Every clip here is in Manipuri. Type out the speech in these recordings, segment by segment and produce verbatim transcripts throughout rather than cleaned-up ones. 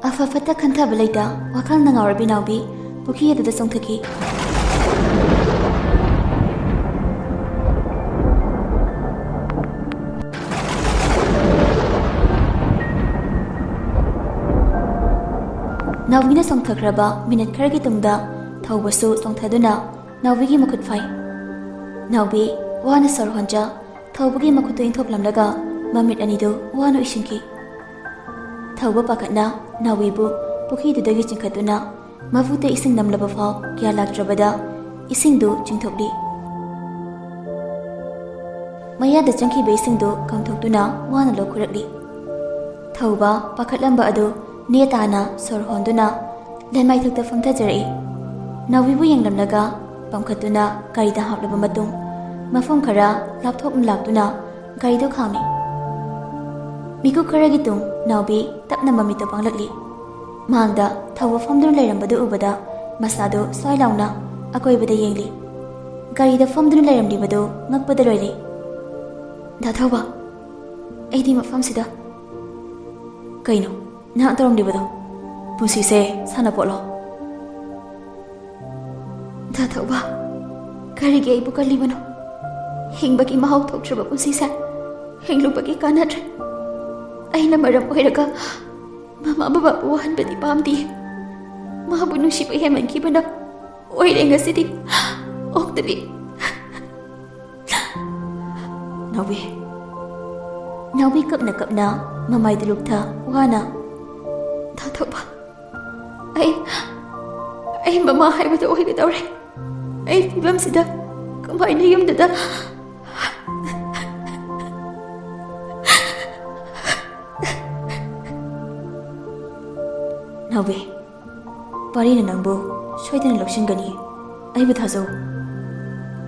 ꯑꯐ ꯐꯠꯇ ꯈꯟꯊꯕ ꯂꯩꯇ ꯋꯥꯈꯜꯅ ꯉꯥꯎꯔꯕꯤ ꯅꯥꯎꯕꯤ ꯄꯨꯈ꯭ꯔꯤ ꯑꯗꯨꯗ ꯆꯣꯡꯊꯈꯤ꯫ ꯅꯥꯎꯕꯤꯅ ꯆꯣꯡꯊꯈ꯭ꯔꯕ ꯃꯤꯅꯠ ꯈꯔꯒꯤ ꯇꯨꯡꯗ ꯊꯧꯕꯁꯨ ꯆꯣꯡꯊꯗꯨꯅ ꯅꯥꯎꯕꯤꯒꯤ ꯃꯈꯨꯠ ꯐꯥꯏ꯫ ꯅꯥꯎꯕꯤ ꯋꯥꯅ ꯁꯣꯔ ꯍꯣꯟꯖ ꯊꯧꯕꯒꯤ ꯃꯈꯨꯠꯇꯨ ꯏꯟꯊꯣꯛꯂꯝꯂꯒ ꯃꯃꯤꯠ ꯑꯅꯤꯗꯨ ꯋꯥꯅ ꯎꯏꯁꯤꯟꯈꯤ꯫ ꯊꯧꯕ ꯄꯥꯈꯠꯅ ꯅꯥꯎꯕꯤꯕꯨ ꯄꯨꯈ꯭ꯔꯤꯗꯨꯗꯒꯤ ꯆꯤꯡꯈꯠꯇꯨꯅ ꯃꯕꯨꯛꯇ ꯏꯁꯤꯡ ꯅꯝꯂꯕ ꯐꯥꯎ ꯒ꯭ꯌꯥꯟ ꯂꯥꯛꯇ꯭ꯔꯕꯗ ꯏꯁꯤꯡꯗꯨ ꯆꯤꯡꯊꯣꯛꯂꯤ꯫ ꯃꯌꯥꯗ ꯆꯪꯈꯤꯕ ꯏꯁꯤꯡꯗꯨ ꯀꯪꯊꯣꯛꯇꯨꯅ ꯋꯥꯅ ꯂꯧꯈꯠꯂꯛꯂꯤ꯫ ꯊꯧꯕ ꯄꯥꯈꯠꯂꯝꯕ ꯑꯗꯨ ꯅꯦ ꯇꯥꯅ ꯁꯣꯔ ꯍꯣꯟꯗꯨꯅ ꯂꯩꯃꯥꯏꯊꯛꯇ ꯐꯝꯊꯖꯔꯛꯏ꯫ ꯅꯥꯎꯕꯤꯕꯨ ꯌꯦꯡꯂꯝꯂꯒ ꯄꯝꯈꯠꯇꯨꯅ ꯒꯥꯔꯤꯗ ꯍꯥꯞꯂꯕ ꯃꯇꯨꯡ ꯃꯐꯝ ꯈꯔ ꯂꯥꯞꯊꯣꯛꯅ ꯂꯥꯛꯇꯨꯅ ꯒꯥꯔꯤꯗꯨ ꯈꯥꯝꯃꯤ꯫ ꯃꯤꯀꯨꯞ ꯈꯔꯒꯤ ꯇꯨꯡ ꯅꯥꯎꯕꯤ ꯇꯞꯅ ꯃꯃꯤꯠꯇꯨ ꯄꯥꯡꯂꯛꯂꯤ꯫ ꯃꯥꯡꯗ ꯊꯧꯕ ꯐꯝꯗꯨꯅ ꯂꯩꯔꯝꯕꯗꯨ ꯎꯕꯗ ꯃꯁꯥꯗꯨ ꯁ꯭ꯋꯥꯏ ꯂꯥꯎꯅ ꯑꯀꯣꯏꯕꯗ ꯌꯦꯡꯂꯤ꯫ ꯒꯥꯔꯤꯗ ꯐꯝꯗꯨꯅ ꯂꯩꯔꯝꯂꯤꯕꯗꯨ ꯉꯛꯄꯗ ꯂꯣꯏꯔꯦ꯫ "ꯗꯥ ꯊꯧꯕ, ꯑꯩꯗꯤ ꯃꯐꯝꯁꯤꯗ..." "ꯀꯩꯅꯣ ꯅꯍꯥꯛ ꯇꯧꯔꯝꯂꯤꯕꯗꯣ? ꯄꯨꯟꯁꯤꯁꯦ ꯁꯥꯟꯅꯄꯣꯠꯂꯣ?" "ꯗꯥ ꯊꯧꯕ, ꯀꯔꯤꯒꯤ ꯑꯩꯕꯨ ꯀꯜꯂꯤꯕꯅꯣ? ꯍꯤꯡꯕꯒꯤ ꯃꯍꯥꯎ ꯊꯣꯛꯇ꯭ꯔꯕ ꯄꯨꯟꯁꯤꯁꯦ ꯍꯤꯡꯂꯨꯕꯒꯤ ꯀꯥꯟꯅꯗ꯭ꯔꯦ꯫ ꯑꯩꯅ ꯃꯔꯝ ꯑꯣꯏꯔꯒ ꯃꯃꯥ ꯕꯕꯥꯕꯨ ꯋꯥꯍꯟꯕꯗꯤ ꯄꯥꯝꯗꯦ꯫ ꯃꯥꯕꯨ ꯅꯨꯡꯁꯤꯕ ꯍꯦꯟꯃꯟꯈꯤꯕꯅ ꯑꯣꯏꯔꯦ ꯉꯁꯤꯗꯤ ꯑꯣꯛꯇꯕꯤ꯫" ꯅꯥꯎꯕꯤ꯫ ꯅꯥꯎꯕꯤ ꯀꯞꯅ ꯀꯞꯅ ꯃꯃꯥꯏꯗ ꯂꯨꯞꯊ ꯋꯥꯅ, "ꯗꯥ ꯊꯧꯕ, ꯑꯩ, ꯑꯩ ꯃꯃꯥ ꯍꯥꯏꯕꯗꯣ ꯑꯣꯏꯒꯗꯧꯔꯦ꯫ ꯑꯩ ꯐꯤꯕꯝꯁꯤꯗ ꯀꯃꯥꯏꯅ ꯌꯨꯝꯗꯨꯗ..." ꯅꯥꯎꯕꯤ, ꯄꯥꯔꯤꯅ ꯅꯪꯕꯨ ꯁꯣꯏꯗꯅ ꯂꯧꯁꯤꯟꯒꯅꯤ꯫ ꯑꯩꯕꯨ ꯊꯥꯖꯧ꯫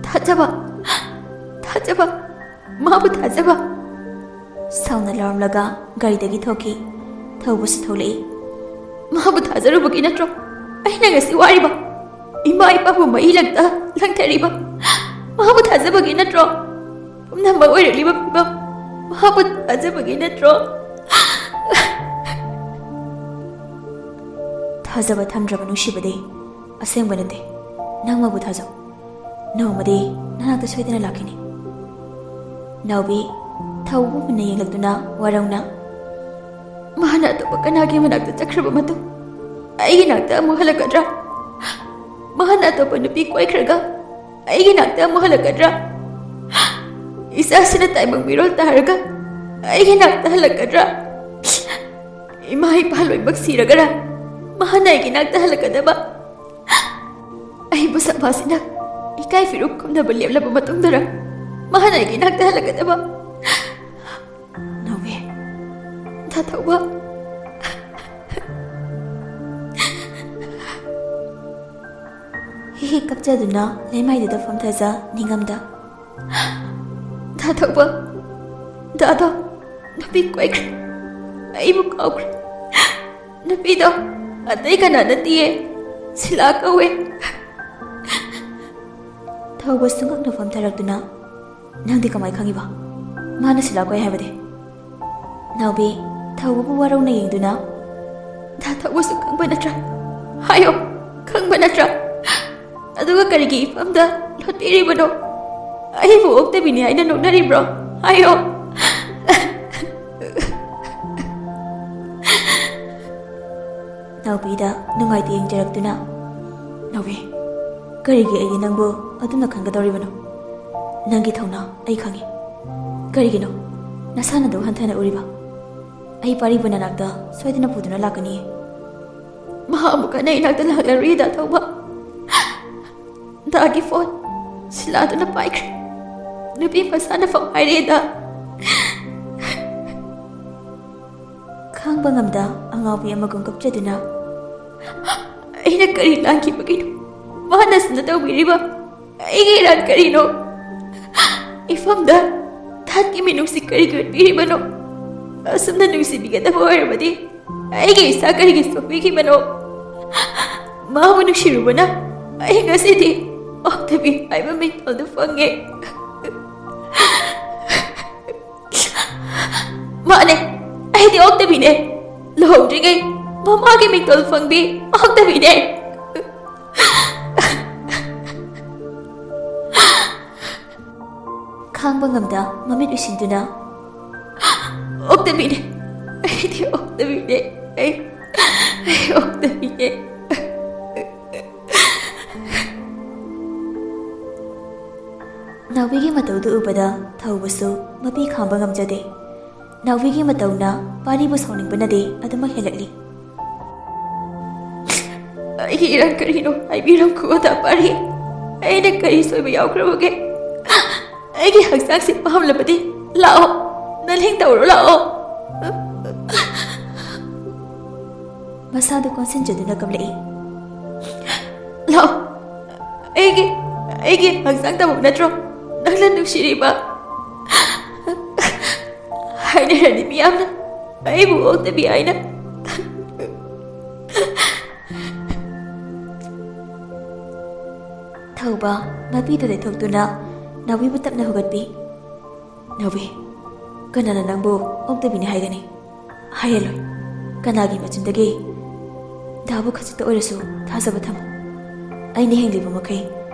"ꯊꯥꯖꯕ? ꯊꯥꯖꯕ? ꯃꯥꯕꯨ ꯊꯥꯖꯕ?" ꯁꯥꯎꯅ ꯂꯥꯎꯔꯝꯂꯒ ꯒꯥꯔꯤꯗꯒꯤ ꯊꯣꯛꯈꯤ꯫ ꯊꯧꯕꯁꯨ ꯊꯣꯛꯂꯛꯏ꯫ "ꯃꯥꯕꯨ ꯊꯥꯖꯔꯨꯕꯒꯤ ꯅꯠꯇ꯭ꯔꯣ ꯑꯩꯅ ꯉꯁꯤ ꯋꯥꯔꯤꯕ? ꯏꯃꯥ ꯏꯄꯥꯕꯨ ꯃꯩ ꯂꯪꯇ ꯂꯪꯊꯔꯤꯕ? ꯃꯥꯕꯨ ꯊꯥꯖꯕꯒꯤ ꯅꯠꯇ꯭ꯔꯣ ꯄꯨꯝꯅꯃꯛ ꯑꯣꯏꯔꯛꯂꯤꯕ ꯐꯤꯕꯝ? ꯃꯥꯕꯨ ꯊꯥꯖꯕꯒꯤ ꯅꯠꯇ꯭ꯔꯣ?" ꯊꯥꯖꯕ ꯊꯝꯗ꯭ꯔꯕ ꯅꯨꯡꯁꯤꯕꯗꯤ ꯑꯁꯦꯡꯕ ꯅꯠꯇꯦ꯫ ꯅꯪ ꯃꯥꯕꯨ ꯊꯥꯖꯧ꯫ ꯅꯣꯡꯃꯗꯤ ꯅꯅꯥꯛꯇ ꯁꯣꯏꯗꯅ ꯂꯥꯛꯈꯤꯅꯤ꯫ ꯅꯥꯎꯕꯤ, ꯊꯧꯕꯕꯨ ꯃꯨꯟꯅ ꯌꯦꯡꯂꯛꯇꯨꯅ ꯋꯥꯔꯧꯅ, "ꯃꯍꯥꯛꯅ ꯑꯇꯣꯞꯄ ꯀꯅꯥꯒꯤ ꯃꯅꯥꯛꯇ ꯆꯠꯈ꯭ꯔꯕ ꯃꯇꯨꯡ ꯑꯩꯒꯤ ꯅꯥꯛꯇ ꯑꯃꯨꯛ ꯍꯜꯂꯛꯀꯗ꯭ꯔꯥ? ꯃꯍꯥꯛꯅ ꯑꯇꯣꯞꯄ ꯅꯨꯄꯤ ꯀꯣꯏꯈ꯭ꯔꯒ ꯑꯩꯒꯤ ꯅꯥꯛꯇ ꯑꯃꯨꯛ ꯍꯜꯂꯛꯀꯗ꯭ꯔꯥ? ꯏꯆꯥꯁꯤꯅ ꯇꯥꯏꯕꯪ ꯃꯤꯔꯣꯜ ꯇꯥꯔꯒ ꯑꯩꯒꯤ ꯅꯥꯛꯇ ꯍꯜꯂꯛꯀꯗ꯭ꯔꯥ? ꯏꯃꯥ ꯏꯄꯥ ꯂꯣꯏꯅꯃꯛ ꯁꯤꯔꯒꯔꯥ ꯃꯍꯥꯛꯅ ꯑꯩꯒꯤ ꯅꯥꯛꯇ ꯍꯜꯂꯛꯀꯗꯕ? ꯑꯩꯕꯨ ꯁꯃꯥꯖꯁꯤꯅ ꯏꯀꯥꯏ ꯐꯤꯔꯨꯛ ꯈꯨꯝꯅꯕ ꯂꯦꯞꯂꯕ ꯃꯇꯨꯡꯗꯔ ꯃꯍꯥꯛꯅ ꯑꯩꯒꯤ ꯅꯥꯛꯇ ꯍꯜꯂꯛꯀꯗꯕ?" ꯅꯥꯎꯕꯤ, ꯗꯥ ꯊꯧꯕ꯫ ꯍꯤ ꯍꯤ ꯀꯞꯆꯗꯨꯅ ꯂꯩꯃꯥꯏꯗꯨꯗ ꯐꯝꯊꯖ ꯅꯤꯡꯉꯝꯗ, "ꯗꯥ ꯊꯧꯕ, ꯗꯥꯗꯣ ꯅꯨꯄꯤ ꯀꯣꯏꯈ꯭ꯔꯦ꯫ ꯑꯩꯕꯨ ꯀꯥꯎꯈ꯭ꯔꯦ꯫ ꯅꯨꯄꯤꯗꯣ ꯑꯇꯩ ꯀꯅꯥ ꯅꯠꯇꯤꯌꯦ, ꯁꯤꯂꯥ ꯀꯧꯋꯦ꯫" ꯊꯧꯕ ꯁꯨꯡꯉꯛꯅ ꯐꯝꯊꯔꯛꯇꯨꯅ, "ꯅꯪꯗꯤ ꯀꯃꯥꯏ ꯈꯪꯉꯤꯕ? ꯃꯥꯅ ꯁꯤꯂꯥ ꯀꯣꯏ ꯍꯥꯏꯕꯗꯤ?" ꯅꯥꯎꯕꯤ, ꯊꯧꯕꯕꯨ ꯋꯥꯔꯧꯅ ꯌꯦꯡꯗꯨꯅ, "ꯗꯥ ꯊꯧꯕꯁꯨ ꯈꯪꯕ ꯅꯠꯇ꯭ꯔꯥ? ꯍꯥꯏꯌꯣ, ꯈꯪꯕ ꯅꯠꯇ꯭ꯔꯥ? ꯑꯗꯨꯒ ꯀꯔꯤꯒꯤ ꯏꯐꯝꯗ ꯂꯣꯠꯄꯤꯔꯤꯕꯅꯣ? ꯑꯩꯕꯨ ꯑꯣꯛꯇꯕꯤꯅꯤ ꯍꯥꯏꯅ ꯅꯣꯛꯅꯔꯤꯕ꯭ꯔꯣ? ꯍꯥꯏꯌꯣ꯫" ꯅꯥꯎꯕꯤꯗ ꯅꯨꯡꯉꯥꯏꯇ ꯌꯦꯡꯖꯔꯛꯇꯨꯅ, "ꯅꯥꯎꯕꯤ, ꯀꯔꯤꯒꯤ ꯑꯩꯗꯤ ꯅꯪꯕꯨ ꯑꯗꯨꯝꯅ ꯈꯟꯒꯗꯧꯔꯤꯕꯅꯣ? ꯅꯪꯒꯤ ꯊꯧꯅꯥ ꯑꯩ ꯈꯪꯏ꯫ ꯀꯔꯤꯒꯤꯅꯣ? ꯅꯁꯥꯅꯗꯨ ꯍꯟꯊꯅ ꯎꯔꯤꯕ? ꯑꯩ ꯄꯥꯔꯤꯕꯨ ꯅꯅꯥꯛꯇ ꯁꯣꯏꯗꯅ ꯄꯨꯗꯨꯅ ꯂꯥꯛꯀꯅꯤꯌꯦ꯫" "ꯃꯍꯥꯛ ꯑꯃꯨꯛ ꯍꯟꯅ ꯏꯅꯥꯛꯇ ꯂꯥꯛꯂꯔꯣꯏ, ꯗꯥ ꯊꯧꯕ꯫ ꯗꯥꯒꯤ ꯐꯣꯟ ꯁꯤꯂꯥꯗꯨꯅ ꯄꯥꯏꯈ꯭ꯔꯦ꯫ ꯅꯨꯄꯤ ꯃꯆꯥꯅ ꯐꯥꯎ ꯍꯥꯏꯔꯛꯑꯦ, ꯗꯥ꯫" ꯈꯥꯡꯕ ꯉꯝꯗ ꯑꯉꯥꯎꯕꯤ ꯑꯃꯒꯨꯝ ꯀꯞꯆꯗꯨꯅ, "ꯑꯩꯅ ꯀꯔꯤ ꯂꯥꯟꯈꯤꯕꯒꯤꯅꯣ ꯃꯍꯥꯛꯅ ꯑꯁꯨꯝꯅ ꯇꯧꯕꯤꯔꯤꯕ? ꯑꯩꯒꯤ ꯏꯔꯥꯟ ꯀꯔꯤꯅꯣ? ꯏꯐꯝꯗ ꯊꯥꯠꯀꯤ ꯃꯤꯅꯨꯡꯁꯤ ꯀꯔꯤꯒꯤ ꯎꯠꯄꯤꯔꯤꯕꯅꯣ? ꯑꯁꯨꯝꯅ ꯅꯨꯡꯁꯤꯕꯤꯒꯗꯕ ꯑꯣꯏꯔꯕꯗꯤ ꯑꯩꯒꯤ ꯏꯆꯥ ꯀꯔꯤꯒꯤ ꯁꯣꯛꯄꯤꯈꯤꯕꯅꯣ? ꯃꯥꯕꯨ ꯅꯨꯡꯁꯤꯔꯨꯕꯅ ꯑꯩ ꯉꯁꯤꯗꯤ ꯑꯣꯛꯇꯕꯤ ꯍꯥꯏꯕ ꯃꯤꯡꯊꯣꯜꯗꯨ ꯐꯪꯉꯦ꯫" "ꯃꯥꯅꯦ, ꯑꯩꯗꯤ ꯑꯣꯛꯇꯕꯤꯅꯦ꯫ ꯂꯨꯍꯣꯡꯗ꯭ꯔꯤꯉꯩ ꯃꯃꯥꯒꯤ ꯃꯤꯡꯊꯣꯜ ꯐꯪꯕꯤ ꯑꯣꯛꯇꯕꯤꯅꯦ꯫ ꯈꯥꯡꯕ ꯉꯝꯗ ꯃꯃꯤꯠ ꯎꯏꯁꯤꯟꯗꯨꯅ, "ꯑꯣꯛꯇꯕꯤꯅꯦ, ꯑꯩꯗꯤ ꯑꯣꯛꯇꯕꯤꯅꯦ, ꯑꯩ, ꯑꯩ ꯑꯣꯛꯇꯕꯤꯅꯦ"꯫ ꯅꯥꯎꯕꯤꯒꯤ ꯃꯇꯧꯗꯨ ꯎꯕꯗ ꯊꯧꯕꯁꯨ ꯃꯄꯤ ꯈꯥꯝꯕ ꯉꯝꯖꯗꯦ꯫ ꯅꯥꯎꯕꯤꯒꯤ ꯃꯇꯧꯅ ꯄꯥꯔꯤꯕꯨ ꯁꯥꯎꯅꯤꯡꯕꯅꯗꯤ ꯑꯗꯨꯃꯛ ꯍꯦꯜꯂꯛꯂꯤ꯫ "ꯑꯩꯒꯤ ꯏꯔꯥꯟ ꯀꯔꯤꯅꯣ ꯍꯥꯏꯕꯤꯔꯝꯈꯨ, ꯑꯣꯖꯥ ꯄꯥꯔꯤ꯫ ꯑꯩꯅ ꯀꯔꯤ ꯁꯣꯏꯕ ꯌꯥꯎꯈ꯭ꯔꯕꯒꯦ? ꯑꯩꯒꯤ ꯍꯛꯆꯥꯡꯁꯤ ꯄꯥꯝꯂꯕꯗꯤ ꯂꯥꯛꯑꯣ, ꯅꯂꯤꯡ ꯇꯧꯔꯣ ꯂꯥꯛꯑꯣ"꯫ ꯃꯁꯥꯗꯨ ꯀꯣꯟꯁꯤꯟꯖꯗꯨꯅ ꯀꯝꯂꯛꯏ꯫ "ꯂꯥꯛꯑꯣ, ꯑꯩꯒꯤ, ꯑꯩꯒꯤ ꯍꯛꯆꯥꯡ ꯇꯃꯛ ꯅꯠꯇ꯭ꯔꯣ ꯅꯪꯅ ꯅꯨꯡꯁꯤꯔꯤꯕ? ꯍꯥꯏꯅꯔꯅꯤ ꯃꯤꯌꯥꯝꯅ ꯑꯩꯕꯨ ꯑꯣꯛꯇꯕꯤ ꯍꯥꯏꯅ"꯫ ꯊꯧꯕ ꯃꯄꯤꯗꯨ ꯂꯩꯊꯣꯛꯇꯨꯅ ꯅꯥꯎꯕꯤꯕꯨ ꯇꯞꯅ ꯍꯧꯒꯠꯄꯤ꯫ "ꯅꯥꯎꯕꯤ, ꯀꯅꯥꯅ ꯅꯪꯕꯨ ꯑꯣꯛꯇꯕꯤꯅꯤ ꯍꯥꯏꯒꯅꯤ? ꯍꯥꯏꯍꯜꯂꯣꯏ꯫ ꯀꯅꯥꯒꯤ ꯃꯆꯤꯟꯗꯒꯤ? ꯗꯥꯕꯨ ꯈꯖꯤꯛꯇ ꯑꯣꯏꯔꯁꯨ ꯊꯥꯖꯕ ꯊꯝꯃꯨ꯫ ꯑꯩꯅ ꯍꯤꯡꯂꯤꯕ ꯃꯈꯩ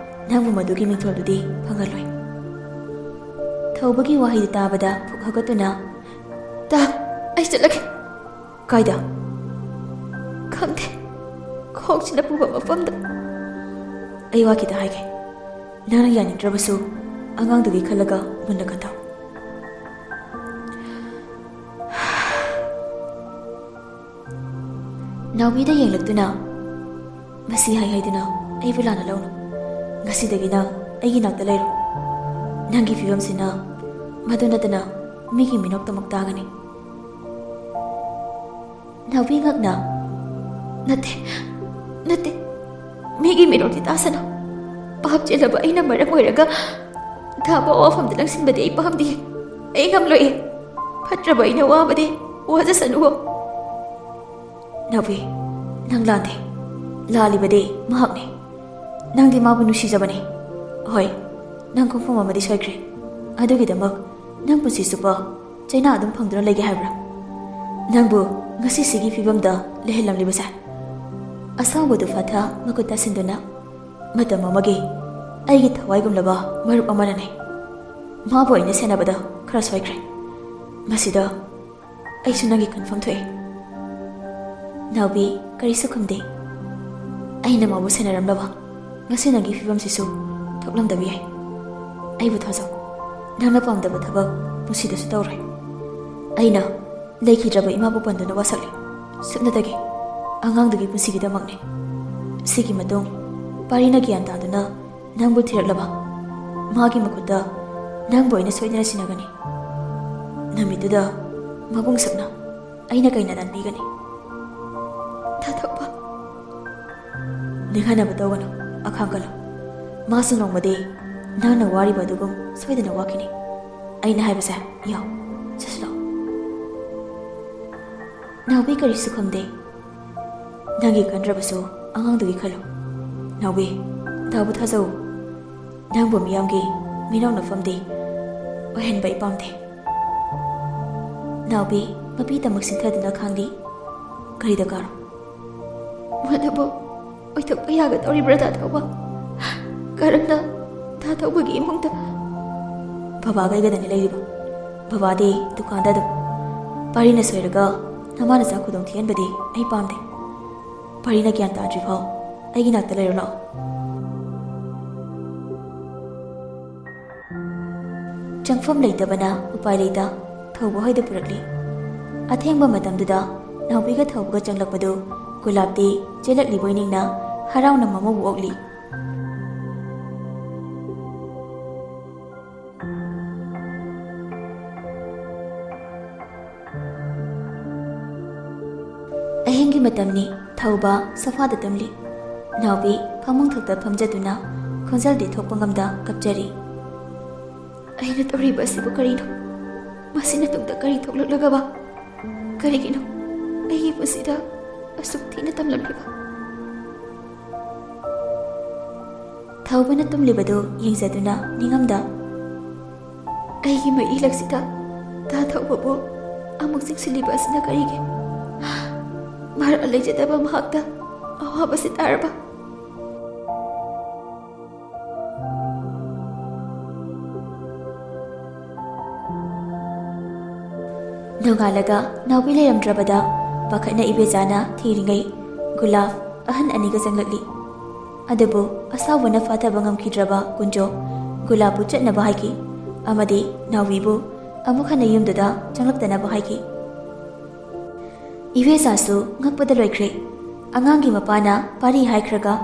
ꯅꯪꯕꯨ ꯃꯗꯨꯒꯤ ꯃꯤꯡꯊꯣꯜꯗꯨꯗꯤ ꯐꯪꯍꯜꯂꯣꯏ"꯫ ꯊꯧꯕꯒꯤ ꯋꯥꯍꯩꯗꯨ ꯇꯥꯕꯗ ꯐꯨꯛ ꯍꯧꯒꯠꯇꯨꯅ, "ꯇꯥ, ꯑꯩ ꯆꯠꯂꯒꯦ"꯫ "ꯀꯥꯏꯗ?" "ꯈꯪꯗꯦ, ꯈꯣꯡꯁꯤꯅ ꯄꯨꯕ ꯃꯐꯝꯗ"꯫ "ꯑꯩ ꯋꯥ ꯈꯤꯇ ꯍꯥꯏꯒꯦ꯫ ꯅꯪꯅ ꯌꯥꯅꯤꯡꯗ꯭ꯔꯕꯁꯨ ꯑꯉꯥꯡꯗꯨꯒꯤ ꯈꯜꯂꯒ ꯃꯨꯟꯅ ꯈꯟꯊꯧ"꯫ ꯅꯥꯎꯕꯤꯗ ꯌꯦꯡꯂꯛꯇꯨꯅ, "ꯃꯁꯤ ꯍꯥꯏ ꯍꯥꯏꯗꯨꯅ ꯑꯩꯕꯨ ꯂꯥꯟꯅ ꯂꯧꯅꯨ꯫ ꯉꯁꯤꯗꯒꯤ ꯅꯪ ꯑꯩꯒꯤ ꯅꯥꯛꯇ ꯂꯩꯔꯣ꯫ ꯅꯪꯒꯤ ꯐꯤꯕꯝꯁꯤꯅ ꯃꯗꯨ ꯅꯠꯇꯅ ꯃꯤꯒꯤ ꯃꯤꯅꯣꯛꯇꯃꯛ ꯇꯥꯒꯅꯤ"꯫ ꯅꯥꯎꯕꯤ ꯉꯛꯅ, "ꯅꯠꯇꯦ, ꯅꯠꯇꯦ, ꯃꯤꯒꯤ ꯃꯤꯅꯣꯛꯇꯤ ꯇꯥꯁꯅꯨ꯫ ꯄꯥꯞ ꯆꯦꯜꯂꯕ ꯑꯩꯅ ꯃꯔꯝ ꯑꯣꯏꯔꯒ ꯊꯥꯕ ꯋꯥꯐꯝꯗ ꯂꯪꯁꯤꯟꯕꯗꯤ ꯑꯩ ꯄꯥꯝꯗꯦ꯫ ꯑꯩ ꯉꯝꯂꯣꯏ꯫ ꯐꯠꯇ꯭ꯔꯕ ꯑꯩꯅ ꯋꯥꯕꯗꯤ ꯋꯥꯖꯁꯅꯨ"꯫ "ꯅꯥꯎꯕꯤ, ꯅꯪ ꯂꯥꯟꯗꯦ꯫ ꯂꯥꯜꯂꯤꯕꯗꯤ ꯃꯍꯥꯛꯅꯤ꯫ ꯅꯪꯗꯤ ꯃꯥꯕꯨ ꯅꯨꯡꯁꯤꯖꯕꯅꯤ꯫ ꯍꯣꯏ, ꯅꯪ ꯈꯣꯡꯐꯝ ꯑꯃꯗꯤ ꯁꯣꯏꯈ꯭ꯔꯦ꯫ ꯑꯗꯨꯒꯤꯗꯃꯛ ꯅꯪ ꯄꯨꯟꯁꯤ ꯆꯨꯞꯄ ꯆꯩꯅꯥ ꯑꯗꯨꯝ ꯐꯪꯗꯨꯅ ꯂꯩꯒꯦ ꯍꯥꯏꯕ꯭ꯔꯥ? ꯅꯪꯕꯨ ꯉꯁꯤꯁꯤꯒꯤ ꯐꯤꯕꯝꯗ ꯂꯩꯍꯜꯂꯝꯂꯤꯕꯁꯦ? ꯑꯁꯥꯎꯕꯗꯨ ꯐꯥꯊ ꯃꯈꯨꯠ ꯇꯥꯁꯤꯟꯗꯨꯅ, "ꯃꯇꯝ ꯑꯃꯒꯤ ꯑꯩꯒꯤ ꯊꯋꯥꯏꯒꯨꯝꯂꯕ ꯃꯔꯨꯞ ꯑꯃꯅꯅꯦ꯫ ꯃꯥꯕꯨ ꯑꯩꯅ ꯁꯦꯟꯅꯕꯗ ꯈꯔ ꯁꯣꯏꯈ꯭ꯔꯦ꯫ ꯃꯁꯤꯗ ꯑꯩꯁꯨ ꯅꯪꯒꯤ ꯀꯟꯐꯝ ꯊꯣꯛꯑꯦ꯫" ꯅꯥꯎꯕꯤ ꯀꯔꯤꯁꯨ ꯈꯨꯝꯗꯦ꯫ "ꯑꯩꯅ ꯃꯥꯕꯨ ꯁꯦꯟꯅꯔꯝꯂꯕ ꯉꯁꯤ ꯅꯪꯒꯤ ꯐꯤꯕꯝꯁꯤꯁꯨ ꯊꯣꯛꯂꯝꯗꯕ ꯌꯥꯏ꯫ ꯑꯩꯕꯨ ꯊꯥꯖꯧ꯫ ꯅꯪꯅ ꯄꯥꯝꯗꯕ ꯊꯕꯛ ꯄꯨꯟꯁꯤꯗꯁꯨ ꯇꯧꯔꯣꯏ꯫ ꯑꯩꯅ ꯂꯩꯈꯤꯗ꯭ꯔꯕ ꯏꯃꯥꯕꯨ ꯄꯟꯗꯨꯅ ꯋꯥꯁꯛꯂꯤ꯫ ꯁꯨꯞꯅꯇꯒꯤ ꯑꯉꯥꯡꯗꯨꯒꯤ ꯄꯨꯟꯁꯤꯒꯤꯗꯃꯛꯅꯤ꯫ ꯁꯤꯒꯤ ꯃꯇꯨꯡ ꯄꯥꯔꯤꯅ ꯒ꯭ꯌꯥꯟ ꯇꯥꯗꯨꯅ ꯅꯪꯕꯨ ꯊꯤꯔꯛꯂꯕ, ꯃꯥꯒꯤ ꯃꯈꯨꯠꯇ ꯅꯪꯕꯨ ꯑꯩꯅ ꯁꯣꯏꯗꯅ ꯁꯤꯟꯅꯒꯅꯤ꯫ ꯅꯨꯃꯤꯠꯇꯨꯗ ꯃꯕꯨꯡ ꯁꯛꯅ ꯑꯩꯅ ꯀꯩꯅ ꯅꯥꯟꯕꯤꯒꯅꯤ꯫" ꯊꯥꯗꯣꯛꯄ꯫ "ꯅꯤꯡꯍꯟꯅꯕ ꯇꯧꯒꯅꯨ, ꯑꯈꯥꯡ ꯀꯜꯂꯨ꯫ ꯃꯥꯁꯨ ꯅꯣꯡꯃꯗꯤ ꯅꯪꯅ ꯋꯥꯔꯤꯕ ꯑꯗꯨꯒꯨꯝ ꯁꯣꯏꯗꯅ ꯋꯥꯈꯤꯅꯤ꯫ ꯑꯩꯅ ꯍꯥꯏꯕꯁꯦ ꯌꯥꯎ, ꯆꯠꯁꯤꯜꯂꯣ꯫" ꯅꯥꯎꯕꯤ ꯀꯔꯤꯁꯨ ꯈꯨꯝꯗꯦ꯫ "ꯅꯪꯒꯤ ꯀꯟꯗ꯭ꯔꯕꯁꯨ ꯑꯉꯥꯡꯗꯨꯒꯤ ꯈꯜꯂꯨ꯫ ꯅꯥꯎꯕꯤ, ꯗꯥꯕꯨ ꯊꯥꯖꯧ꯫ ꯅꯪꯕꯨ ꯃꯤꯌꯥꯝꯒꯤ ꯃꯤꯅꯥꯎꯅ ꯐꯝꯗꯦ ꯑꯣꯏꯍꯟꯕ ꯑꯩ ꯄꯥꯝꯗꯦ꯫" ꯅꯥꯎꯕꯤ ꯃꯄꯤ ꯇꯃꯛ ꯁꯤꯟꯊꯗꯨꯅ ꯈꯥꯡꯂꯤ꯫ "ꯀꯔꯤ ꯗꯔꯀꯥꯔ?" "ꯃꯗꯨꯕꯨ ꯑꯣꯏꯊꯣꯛꯄ ꯌꯥꯒꯗꯧꯔꯤꯕ꯭ꯔꯥ, ꯗꯥ ꯊꯧꯕ? ꯀꯔꯝꯅ ꯗꯥ ꯊꯧꯕꯒꯤ ꯏꯃꯨꯡꯗ?" "ꯕꯕꯥꯒ ꯑꯩꯒꯗꯅꯤ ꯂꯩꯔꯤꯕ꯫ ꯕꯕꯥꯗꯤ ꯗꯨꯀꯥꯟꯗ ꯑꯗꯨꯝ꯫ ꯄꯥꯔꯤꯅ ꯁꯣꯏꯔꯒ ꯅꯃꯥ ꯅꯆꯥ ꯈꯨꯗꯣꯡ ꯊꯤꯍꯟꯕꯗꯤ ꯑꯩ ꯄꯥꯝꯗꯦ꯫ ꯄꯥꯔꯤꯅ ꯒ꯭ꯌꯥꯟ ꯇꯥꯗ꯭ꯔꯤꯐꯥꯎ ꯑꯩꯒꯤ ꯅꯥꯛꯇ ꯂꯩꯔꯣ ꯂꯥꯛꯑꯣ꯫" ꯆꯪꯐꯝ ꯂꯩꯇꯕꯅ ꯎꯄꯥꯏ ꯂꯩꯇ ꯊꯧꯕ ꯍꯣꯏꯗ ꯄꯨꯔꯛꯂꯤ꯫ ꯑꯊꯦꯡꯕ ꯃꯇꯝꯗꯨꯗ ꯅꯥꯎꯕꯤꯒ ꯊꯧꯕꯒ ꯆꯪꯂꯛꯄꯗꯨ ꯒꯨꯂꯥꯞꯇꯤ ꯆꯦꯜꯂꯛꯂꯤꯕꯣꯏ ꯅꯤꯡꯅ ꯍꯔꯥꯎꯅ ꯃꯃꯧꯕꯨ ꯑꯣꯛꯂꯤ꯫ ꯑꯍꯤꯡꯒꯤ ꯃꯇꯝꯅꯤ꯫ ꯊꯧꯕ ꯁꯣꯐꯥꯗ ꯇꯨꯝꯂꯤ꯫ ꯅꯥꯎꯕꯤ ꯐꯃꯨꯡ ꯊꯛꯇ ꯐꯝꯖꯗꯨꯅ ꯈꯣꯟꯖꯦꯜꯗꯤ ꯊꯣꯛꯄ ꯉꯝꯗ ꯀꯞꯆꯔꯤ꯫ "ꯑꯩꯅ ꯇꯧꯔꯤꯕ ꯑꯁꯤꯕꯨ ꯀꯔꯤꯅꯣ? ꯃꯁꯤꯅ ꯇꯨꯡꯗ ꯀꯔꯤ ꯊꯣꯛꯂꯛꯂꯒꯕ? ꯀꯔꯤꯒꯤꯅꯣ ꯑꯩꯒꯤ ꯄꯨꯟꯁꯤꯗ ꯑꯁꯨꯛ ꯊꯤꯅ ꯇꯝꯂꯝꯂꯤꯕ?" ꯊꯧꯕꯅ ꯇꯨꯝꯂꯤꯕꯗꯨ ꯌꯦꯡꯖꯗꯨꯅ ꯅꯤꯡꯉꯝꯗ, "ꯑꯩꯒꯤ ꯃꯩꯏꯂꯛꯁꯤꯗ ꯗꯥ ꯊꯧꯕꯕꯨ ꯑꯃꯨꯛ ꯆꯤꯛꯁꯤꯜꯂꯤꯕ ꯑꯁꯤꯅ ꯀꯔꯤꯒꯤ? ꯃꯔꯥꯜ ꯂꯩꯖꯗꯕ ꯃꯍꯥꯛꯇ ꯑꯋꯥꯕꯁꯤ ꯇꯥꯔꯕ? ꯅꯣꯡꯉꯥꯜꯂꯒ ꯅꯥꯎꯕꯤ ꯂꯩꯔꯝꯗ꯭ꯔꯕꯗ ꯄꯥꯈꯠꯅ ꯏꯕꯦꯆꯥꯅ ꯊꯤꯔꯤꯉꯩ ꯒꯨꯂꯥꯞ ꯑꯍꯟ ꯑꯅꯤꯒ ꯆꯪꯂꯛꯂꯤ꯫ ꯑꯗꯨꯕꯨ ꯑꯁꯥꯎꯕꯅ ꯐꯥꯊꯕ ꯉꯝꯈꯤꯗ꯭ꯔꯕ ꯀꯨꯟꯖꯣ ꯒꯨꯂꯥꯞꯄꯨ ꯆꯠꯅꯕ ꯍꯥꯏꯈꯤ ꯑꯃꯗꯤ ꯅꯥꯎꯕꯤꯕꯨ ꯑꯃꯨꯛ ꯍꯟꯅ ꯌꯨꯝꯗꯨꯗ ꯆꯪꯂꯛꯇꯅꯕ ꯍꯥꯏꯈꯤ꯫ ꯏꯕꯦꯆꯥꯁꯨ ꯉꯛꯄꯗ ꯂꯣꯏꯈ꯭ꯔꯦ꯫ ꯑꯉꯥꯡꯒꯤ ꯃꯄꯥꯅ ꯄꯥꯔꯤ ꯍꯥꯏꯈ꯭ꯔꯒ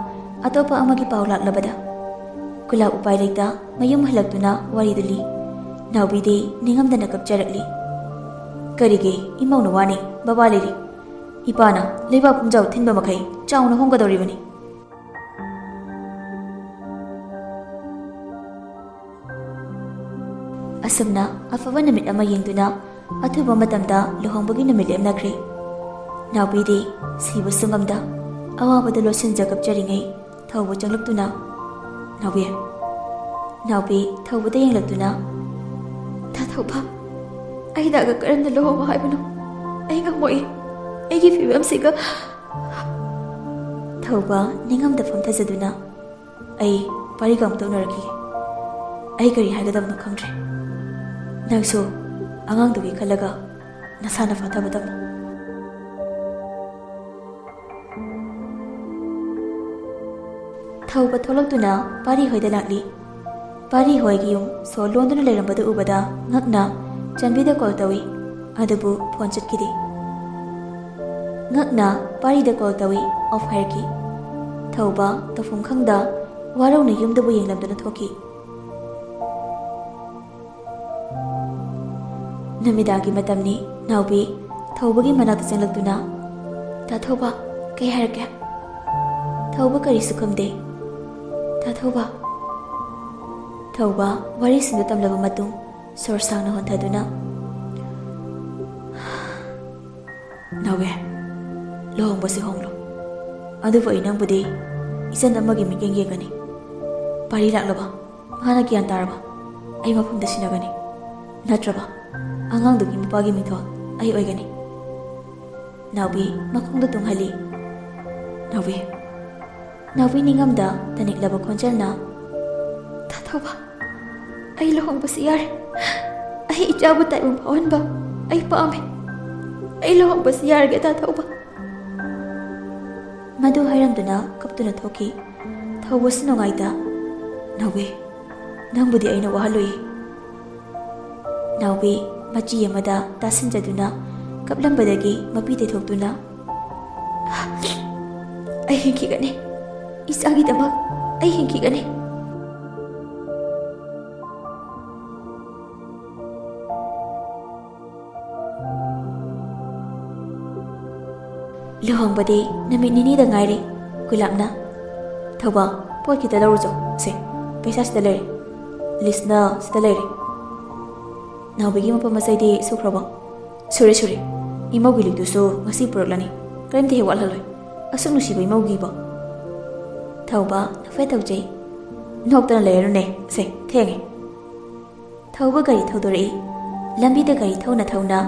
ꯑꯇꯣꯞꯄ ꯑꯃꯒꯤ ꯄꯥꯎ ꯂꯥꯛꯂꯕꯗ꯫ ꯒꯨꯂꯥꯞ ꯎꯄꯥꯏ ꯂꯩꯇ ꯃꯌꯨꯝ ꯍꯜꯂꯛꯇꯨꯅ ꯋꯥꯔꯤꯗꯨ ꯂꯤ꯫ ꯅꯥꯎꯕꯤꯗꯤ ꯅꯤꯡꯉꯝꯗꯅ ꯀꯞꯆꯔꯛꯂꯤ꯫ "ꯀꯔꯤꯒꯤ ꯏꯃꯧꯅ ꯋꯥꯅꯤ? ꯕꯕꯥ ꯂꯩꯔꯤ꯫ ꯏꯄꯥꯅ ꯂꯩꯕꯥꯛ ꯄꯨꯝꯖꯥꯎ ꯊꯤꯟꯕ ꯃꯈꯩ ꯆꯥꯎꯅ ꯍꯣꯡꯒꯗꯧꯔꯤꯕꯅꯤ꯫" ꯑꯁꯨꯝꯅ ꯑꯐꯕ ꯅꯨꯃꯤꯠ ꯑꯃ ꯌꯦꯡꯗꯨꯅ ꯑꯊꯨꯕ ꯃꯇꯝꯗ ꯂꯨꯍꯣꯡꯕꯒꯤ ꯅꯨꯃꯤꯠ ꯂꯦꯞꯅꯈ꯭ꯔꯦ꯫ ꯅꯥꯎꯕꯤꯗꯤ ꯁꯤꯕꯁꯨ ꯉꯝꯗ ꯑꯋꯥꯕꯗ ꯂꯣꯠꯁꯤꯟꯖ ꯀꯞꯆꯔꯤꯉꯩ ꯊꯧꯕ ꯆꯪꯂꯛꯇꯨꯅ, "ꯅꯥꯎꯕꯤ, ꯅꯥꯎꯕꯤ ꯊꯧꯕꯗ ꯌꯦꯡꯂꯛꯇꯨꯅ, ꯇꯥ ꯊꯧꯕ, ꯑꯩ ꯅꯪꯒ ꯀꯔꯝꯅ ꯂꯨꯍꯣꯡꯉꯣ ꯍꯥꯏꯕꯅꯣ? ꯑꯩ ꯉꯝꯃꯣꯏ꯫ ꯑꯩꯒꯤ ꯐꯤꯕꯝꯁꯤꯒ꯫" ꯊꯧꯕ ꯅꯤꯡꯉꯝꯗ ꯐꯝꯊꯖꯗꯨꯅ, "ꯑꯩ ꯄꯥꯔꯤꯒ ꯑꯃꯨꯛꯇ ꯎꯅꯔꯛꯈꯤꯒꯦ꯫ ꯑꯩ ꯀꯔꯤ ꯍꯥꯏꯒꯗꯕꯅꯣ ꯈꯪꯗ꯭ꯔꯦ꯫ ꯅꯪꯁꯨ ꯑꯉꯥꯡꯗꯨꯒꯤ ꯈꯜꯂꯒ ꯅꯁꯥꯅ ꯐꯥꯊꯕ ꯇꯝꯃꯨ꯫" ꯊꯧꯕ ꯊꯣꯛꯂꯛꯇꯨꯅ ꯄꯥꯔꯤ ꯍꯣꯏꯗ ꯂꯥꯛꯂꯤ꯫ ꯄꯥꯔꯤ ꯍꯣꯏꯒꯤ ꯌꯨꯝ ꯁꯣ ꯂꯣꯟꯗꯨꯅ ꯂꯩꯔꯝꯕꯗꯨ ꯎꯕꯗ ꯉꯛꯅ ꯆꯟꯕꯤꯗ ꯀꯣꯜ ꯇꯧꯏ, ꯑꯗꯨꯕꯨ ꯐꯣꯟ ꯆꯠꯈꯤꯗꯦ꯫ ꯉꯛꯅ ꯄꯥꯔꯤꯗ ꯀꯣꯜ ꯇꯧꯏ, ꯑꯣꯐ ꯍꯥꯏꯔꯛꯈꯤ꯫ ꯊꯧꯕ ꯇꯧꯐꯝ ꯈꯪꯗ ꯋꯥꯔꯧꯅ ꯌꯨꯝꯗꯕꯨ ꯌꯦꯡꯂꯝꯗꯨꯅ ꯊꯣꯛꯈꯤ꯫ ꯅꯨꯃꯤꯗꯥꯡꯒꯤ ꯃꯇꯝꯅꯤ꯫ ꯅꯥꯎꯕꯤ ꯊꯧꯕꯒꯤ ꯃꯅꯥꯛꯇ ꯆꯪꯂꯛꯇꯨꯅ, "ꯇꯥ ꯊꯧꯕ, ꯀꯩ ꯍꯥꯏꯔꯛꯀꯦ?" ꯊꯧꯕ ꯀꯔꯤꯁꯨ ꯈꯨꯝꯗꯦ꯫ "ꯇꯥ ꯊꯧꯕ꯫" ꯊꯧꯕ ꯋꯥꯔꯤꯁꯤꯡꯗꯨ ꯇꯝꯂꯕ ꯃꯇꯨꯡ ꯁꯣꯔ ꯁꯥꯡꯅ ꯍꯣꯟꯊꯗꯨꯅ, "ꯅꯥꯎꯕꯤ, ꯂꯨꯍꯣꯡꯕꯁꯤ ꯍꯣꯡꯂꯣ꯫ ꯑꯗꯨꯕꯨ ꯑꯩ ꯅꯪꯕꯨꯗꯤ ꯏꯆꯟ ꯑꯃꯒꯤ ꯃꯤꯠꯌꯦꯡ ꯌꯦꯡꯒꯅꯤ꯫ ꯄꯥꯔꯤ ꯂꯥꯛꯂꯕ? ꯃꯥꯅ ꯒ꯭ꯌꯥꯟ ꯇꯥꯔꯕ? ꯑꯩ ꯃꯐꯝꯗ ꯁꯤꯟꯅꯒꯅꯤ꯫ ꯅꯠꯇ꯭ꯔꯕ ꯑꯉꯥꯡꯗꯨꯒꯤ ꯃꯄꯥꯒꯤ ꯃꯤꯡꯊꯣꯜ ꯑꯩ ꯑꯣꯏꯒꯅꯤ꯫ ꯅꯥꯎꯕꯤ ꯃꯈꯣꯡꯗ ꯇꯨꯡꯍꯜꯂꯤ꯫ ꯅꯥꯎꯕꯤ, ꯅꯥꯎꯕꯤ ꯅꯤꯡꯉꯝꯗ ꯇꯅꯤꯛꯂꯕ ꯈꯣꯟꯖꯦꯜꯅ, "ꯇꯥ ꯊꯧꯕ, ꯑꯩ ꯂꯨꯍꯣꯡꯕꯁꯤ ꯌꯥꯔꯦ꯫ ꯑꯩ ꯏꯆꯥꯕꯨ ꯇꯥꯏꯕꯪ ꯐꯥꯎꯍꯟꯕ ꯑꯩ ꯄꯥꯝꯃꯦ꯫ ꯑꯩ ꯂꯨꯍꯣꯡꯕꯁꯤ ꯌꯥꯔꯒꯦ, ꯇꯥ ꯊꯧꯕ꯫" ꯃꯗꯨ ꯍꯥꯏꯔꯝꯗꯨꯅ ꯀꯞꯇꯨꯅ ꯊꯣꯛꯈꯤ꯫ ꯊꯧꯕꯁꯨ ꯅꯨꯡꯉꯥꯏꯇ, "ꯅꯥꯎꯕꯤ, ꯅꯪꯕꯨꯗꯤ ꯑꯩꯅ ꯋꯥꯍꯜꯂꯨꯏ꯫" ꯅꯥꯎꯕꯤ ꯃꯆꯤ ꯑꯃꯗ ꯇꯥꯁꯤꯟꯖꯗꯨꯅ ꯀꯞꯂꯝꯕꯗꯒꯤ ꯃꯄꯤ ꯇꯩꯊꯣꯛꯇꯨꯅ, "ꯑꯩ ꯍꯤꯡꯈꯤꯒꯅꯤ꯫ ꯏꯆꯥꯒꯤꯗꯃꯛ ꯑꯩ ꯍꯤꯡꯈꯤꯒꯅꯤ꯫" ꯂꯨꯍꯣꯡꯕꯗꯤ ꯅꯨꯃꯤꯠ ꯅꯤꯅꯤꯗ ꯉꯥꯏꯔꯦ꯫ ꯒꯨꯂꯥꯞꯅ, "ꯊꯧꯕ, ꯄꯣꯠ ꯈꯤꯇ ꯂꯧꯔꯨꯆꯣ꯫ ꯁꯦ, ꯄꯩꯁꯥ ꯁꯤꯗ ꯂꯩꯔꯦ꯫ ꯂꯤꯁꯅ ꯁꯤꯗ ꯂꯩꯔꯦ꯫" "ꯅꯥꯎꯕꯤꯒꯤ ꯃꯄꯣꯠ ꯃꯆꯩꯗꯤ ꯁꯨꯈ꯭ꯔꯕꯣ?" "ꯁꯨꯔꯦ, ꯁꯨꯔꯦ꯫ ꯏꯃꯧꯒꯤ ꯂꯤꯛꯇꯨꯁꯨ ꯉꯁꯤ ꯄꯨꯔꯛꯂꯅꯤ꯫ ꯀꯔꯤꯝꯇ ꯍꯦꯛ ꯋꯥꯠꯍꯜꯂꯣꯏ꯫ ꯑꯁꯨꯛ ꯅꯨꯡꯁꯤꯕ ꯏꯃꯧꯒꯤꯕꯣ꯫" ꯊꯧꯕ ꯅꯣꯛꯐꯦꯠ ꯇꯧꯖꯩ꯫ "ꯅꯣꯛꯇꯅ ꯂꯩꯔꯅꯨꯅꯦ꯫ ꯁꯦ, ꯊꯦꯡꯉꯦ꯫" ꯊꯧꯕ ꯒꯥꯔꯤ ꯊꯧꯗꯣꯔꯛꯏ꯫ ꯂꯝꯕꯤꯗ ꯒꯥꯔꯤ ꯊꯧꯅ ꯊꯧꯅ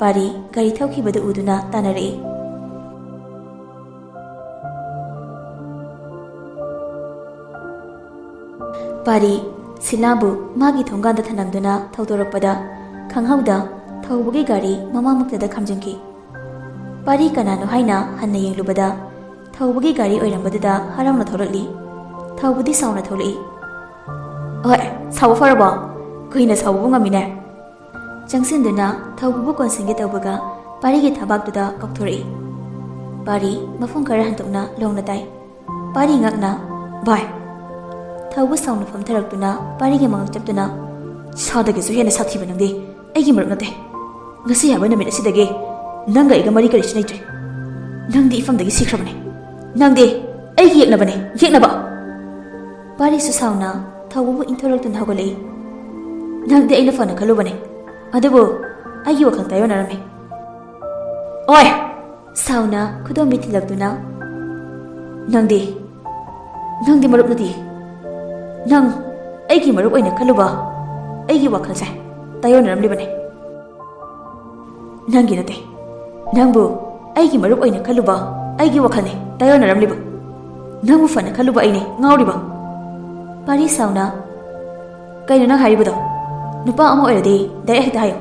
ꯄꯥꯔꯤ ꯒꯥꯔꯤ ꯊꯧꯈꯤꯕꯗꯨ ꯎꯗꯨꯅ ꯇꯥꯟꯅꯔꯛꯏ꯫ ꯄꯥꯔꯤ ꯁꯤꯂꯥꯕꯨ ꯃꯥꯒꯤ ꯊꯣꯡꯒꯥꯟꯗ ꯊꯅꯝꯗꯨꯅ ꯊꯧꯗꯣꯔꯛꯄꯗ ꯈꯪꯍꯧꯗ ꯊꯧꯕꯒꯤ ꯒꯥꯔꯤ ꯃꯃꯥꯡꯃꯛꯇꯗ ꯈꯥꯝꯖꯤꯟꯈꯤ꯫ ꯄꯥꯔꯤ ꯀꯅꯥꯅꯣ ꯍꯥꯏꯅ ꯍꯟꯅ ꯌꯦꯡꯂꯨꯕꯗ ꯊꯧꯕꯒꯤ ꯒꯥꯔꯤ ꯑꯣꯏꯔꯝꯕꯗꯨꯗ ꯍꯔꯥꯎꯅ ꯊꯧꯔꯛꯂꯤ꯫ ꯊꯧꯕꯗꯤ ꯁꯥꯎꯅ ꯊꯧꯔꯛꯏ꯫ "ꯍꯣꯏ, ꯁꯥꯎꯕ ꯐꯔꯕꯣ? ꯀꯨꯏꯅ ꯁꯥꯎꯕꯕꯨ ꯉꯝꯃꯤꯅꯦ?" ꯆꯪꯁꯤꯟꯗꯨꯅ ꯊꯧꯕꯕꯨ ꯀꯣꯟꯁꯤꯟꯒꯦ ꯇꯧꯕꯒ ꯄꯥꯔꯤꯒꯤ ꯊꯕꯥꯛꯇꯨꯗ ꯀꯥꯎꯊꯣꯔꯛꯏ꯫ ꯄꯥꯔꯤ ꯃꯐꯝ ꯈꯔ ꯍꯟꯗꯣꯛꯅ ꯂꯣꯡꯅ ꯇꯥꯏ꯫ ꯄꯥꯔꯤ ꯉꯛꯅ, "ꯚꯥꯏ!" ꯊꯧꯕ ꯁꯥꯎꯅ ꯐꯝꯊꯔꯛꯇꯨꯅ ꯄꯥꯔꯤꯒꯤ ꯃꯉꯛ ꯆꯞꯇꯨꯅ, "ꯁꯥꯗꯒꯤꯁꯨ ꯍꯦꯟꯅ ꯁꯥꯊꯤꯕ ꯅꯪꯗꯤ ꯑꯩꯒꯤ ꯃꯔꯨꯞ ꯅꯠꯇꯦ꯫ ꯉꯁꯤ ꯍꯥꯏꯕ ꯅꯨꯃꯤꯠ ꯑꯁꯤꯗꯒꯤ ꯅꯪꯒ ꯑꯩꯒ ꯃꯔꯤ ꯀꯔꯤꯁꯨ ꯂꯩꯇ꯭ꯔꯦ꯫ ꯅꯪꯗꯤ ꯏꯐꯝꯗꯒꯤ ꯁꯤꯈ꯭ꯔꯕꯅꯦ꯫ ꯅꯪꯗꯤ ꯑꯩꯒꯤ ꯌꯦꯛꯅꯕꯅꯦ, ꯌꯦꯛꯅꯕ!" ꯄꯥꯔꯤꯁꯨ ꯁꯥꯎꯅ ꯊꯧꯕꯕꯨ ꯏꯟꯊꯣꯔꯛꯇꯨꯅ ꯍꯧꯒꯠꯂꯛꯏ꯫ "ꯅꯪꯗꯤ ꯑꯩꯅ ꯐꯅ ꯈꯜꯂꯨꯕꯅꯦ, ꯑꯗꯨꯕꯨ ꯑꯩꯒꯤ ꯋꯥꯈꯜ ꯇꯥꯏꯌꯣꯟꯅꯔꯝꯃꯦ꯫ ꯑꯣꯏ!" ꯁꯥꯎꯅ ꯈꯨꯗꯣꯝꯕꯤ ꯊꯤꯜꯂꯛꯇꯨꯅ, "ꯅꯪꯗꯤ, ꯅꯪꯗꯤ ꯃꯔꯨꯞ ꯅꯠꯇꯦ꯫ ꯅꯪ ꯑꯩꯒꯤ ꯃꯔꯨꯞ ꯑꯣꯏꯅ ꯈꯜꯂꯨꯕ ꯑꯩꯒꯤ ꯋꯥꯈꯜꯁꯦ ꯇꯥꯏꯌꯣꯟꯅꯔꯝꯂꯤꯕꯅꯦ꯫" ꯅꯪꯒꯤ ꯅꯠꯇꯦ꯫ ꯅꯪꯕꯨ ꯑꯩꯒꯤ ꯃꯔꯨꯞ ꯑꯣꯏꯅ ꯈꯜꯂꯨꯕ ꯑꯩꯒꯤ ꯋꯥꯈꯜꯅꯦ ꯇꯥꯏꯌꯣꯟꯅꯔꯝꯂꯤꯕ꯫ ꯅꯪꯕꯨ ꯐꯅ ꯈꯜꯂꯨꯕ ꯑꯩꯅꯦ ꯉꯥꯎꯔꯤꯕ꯫ ꯄꯥꯔꯤ ꯁꯥꯎꯅ, "ꯀꯩꯅꯣ ꯅꯪ ꯍꯥꯏꯔꯤꯕꯗꯣ? ꯅꯨꯄꯥ ꯑꯃ ꯑꯣꯏꯔꯗꯤ ꯗꯥꯏꯔꯦꯛ ꯍꯦꯛꯇ ꯍꯥꯏꯌꯣ꯫"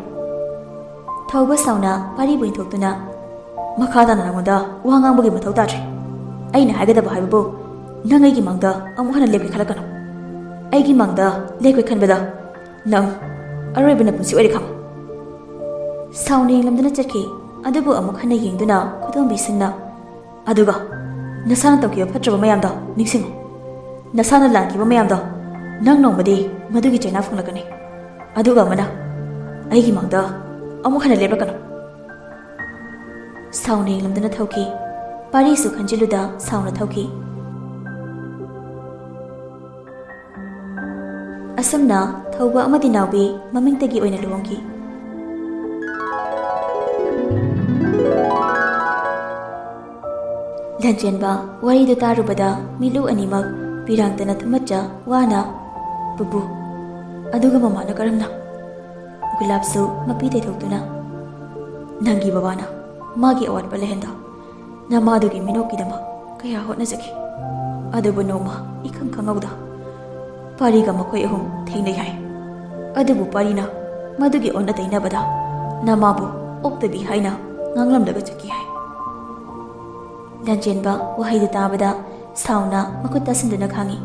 ꯊꯧꯕ ꯁꯥꯎꯅ ꯄꯥꯔꯤꯕꯨ ꯏꯟꯊꯣꯛꯇꯨꯅ, "ꯃꯈꯥ ꯇꯥꯅ ꯅꯉꯣꯟꯗ ꯋꯥ ꯉꯥꯡꯕꯒꯤ ꯃꯊꯧ ꯇꯥꯗ꯭ꯔꯦ꯫ ꯑꯩꯅ ꯍꯥꯏꯒꯗꯕ ꯍꯥꯏꯕꯕꯨ, ꯅꯪ ꯑꯩꯒꯤ ꯃꯥꯡꯗ ꯑꯃꯨꯛ ꯍꯟꯅ ꯂꯦꯞꯀꯦ ꯈꯜꯂꯛꯀꯅꯨ꯫ ꯑꯩꯒꯤ ꯃꯥꯡꯗ ꯂꯦꯞꯀꯦ ꯈꯟꯕꯗ ꯅꯪ ꯑꯔꯣꯏꯕ ꯅꯄꯨꯟꯁꯤ ꯑꯣꯏꯔꯦ ꯈꯪꯉꯨ꯫" ꯁꯥꯎꯅ ꯌꯦꯡꯂꯝꯗꯨꯅ ꯆꯠꯈꯤ꯫ ꯑꯗꯨꯕꯨ ꯑꯃꯨꯛ ꯍꯟꯅ ꯌꯦꯡꯗꯨꯅ ꯈꯨꯗꯣꯝꯕꯤ ꯁꯤꯡꯅ, "ꯑꯗꯨꯒ ꯅꯁꯥꯅ ꯇꯧꯈꯤꯕ ꯐꯠꯇ꯭ꯔꯕ ꯃꯌꯥꯝꯗꯣ ꯅꯤꯡꯁꯤꯡꯉꯨ꯫ ꯅꯁꯥꯅ ꯂꯥꯟꯈꯤꯕ ꯃꯌꯥꯝꯗꯣ ꯅꯪ ꯅꯣꯡꯃꯗꯤ ꯃꯗꯨꯒꯤ ꯆꯩꯅꯥ ꯐꯪꯂꯛꯀꯅꯤ꯫ ꯑꯗꯨꯒ ꯑꯃꯅ ꯑꯩꯒꯤ ꯃꯥꯡꯗ ꯑꯃꯨꯛ ꯍꯟꯅ ꯂꯦꯞꯂꯛꯀꯅꯨ꯫" ꯁꯥꯎꯅ ꯌꯦꯡꯂꯝꯗꯨꯅ ꯊꯧꯈꯤ꯫ ꯄꯥꯔꯤꯁꯨ ꯈꯟꯖꯤꯜꯂꯨꯗ ꯁꯥꯎꯅ ꯊꯧꯈꯤ꯫ ꯑꯁꯨꯝꯅ ꯊꯧꯕ ꯑꯃꯗꯤ ꯅꯥꯎꯕꯤ ꯃꯃꯤꯡꯇꯒꯤ ꯑꯣꯏꯅ ꯂꯨꯍꯣꯡꯈꯤ꯫ ꯂꯟꯆꯦꯟꯕ ꯋꯥꯔꯤꯗꯨ ꯇꯥꯔꯨꯕꯗ ꯃꯤꯠꯂꯨ ꯑꯅꯤꯃꯛ ꯄꯤꯔꯥꯡꯇꯅ ꯊꯨꯝꯃꯠꯆ ꯋꯥꯅ, "ꯄꯨꯄꯨ, ꯑꯗꯨꯒ ꯃꯃꯥꯅ ꯀꯔꯝꯅ?" ꯒꯨꯂꯥꯞꯁꯨ ꯃꯄꯤ ꯇꯩꯊꯣꯛꯇꯨꯅ, "ꯅꯪꯒꯤ ꯕꯕꯥꯅ ꯃꯥꯒꯤ ꯑꯋꯥꯠꯄ ꯂꯩꯍꯟꯗ ꯅꯃꯥꯗꯨꯒꯤ ꯃꯤꯅꯣꯛꯀꯤꯗꯃꯛ ꯀꯌꯥ ꯍꯣꯠꯅꯖꯈꯤ꯫ ꯑꯗꯨꯕꯨ ꯅꯣꯡꯃ ꯏꯈꯪ ꯈꯪꯍꯧꯗ ꯄꯥꯔꯤꯒ ꯃꯈꯣꯏ ꯑꯍꯨꯝ ꯊꯦꯡꯅꯩ ꯍꯥꯏ꯫ ꯑꯗꯨꯕꯨ ꯄꯥꯔꯤꯅ ꯃꯗꯨꯒꯤ ꯑꯣꯟꯅ ꯇꯩꯅꯕꯗ ꯅꯃꯥꯕꯨ ꯑꯣꯛꯇꯕꯤ ꯍꯥꯏꯅ ꯉꯥꯡꯂꯝꯂꯒ ꯆꯠꯈꯤ ꯍꯥꯏ꯫" ꯂꯟꯆꯦꯟꯕ ꯋꯥꯍꯩꯗꯨ ꯇꯥꯕꯗ ꯁꯥꯎꯅ ꯃꯈꯨꯠ ꯇꯥꯁꯤꯟꯗꯨꯅ ꯈꯥꯡꯉꯤ꯫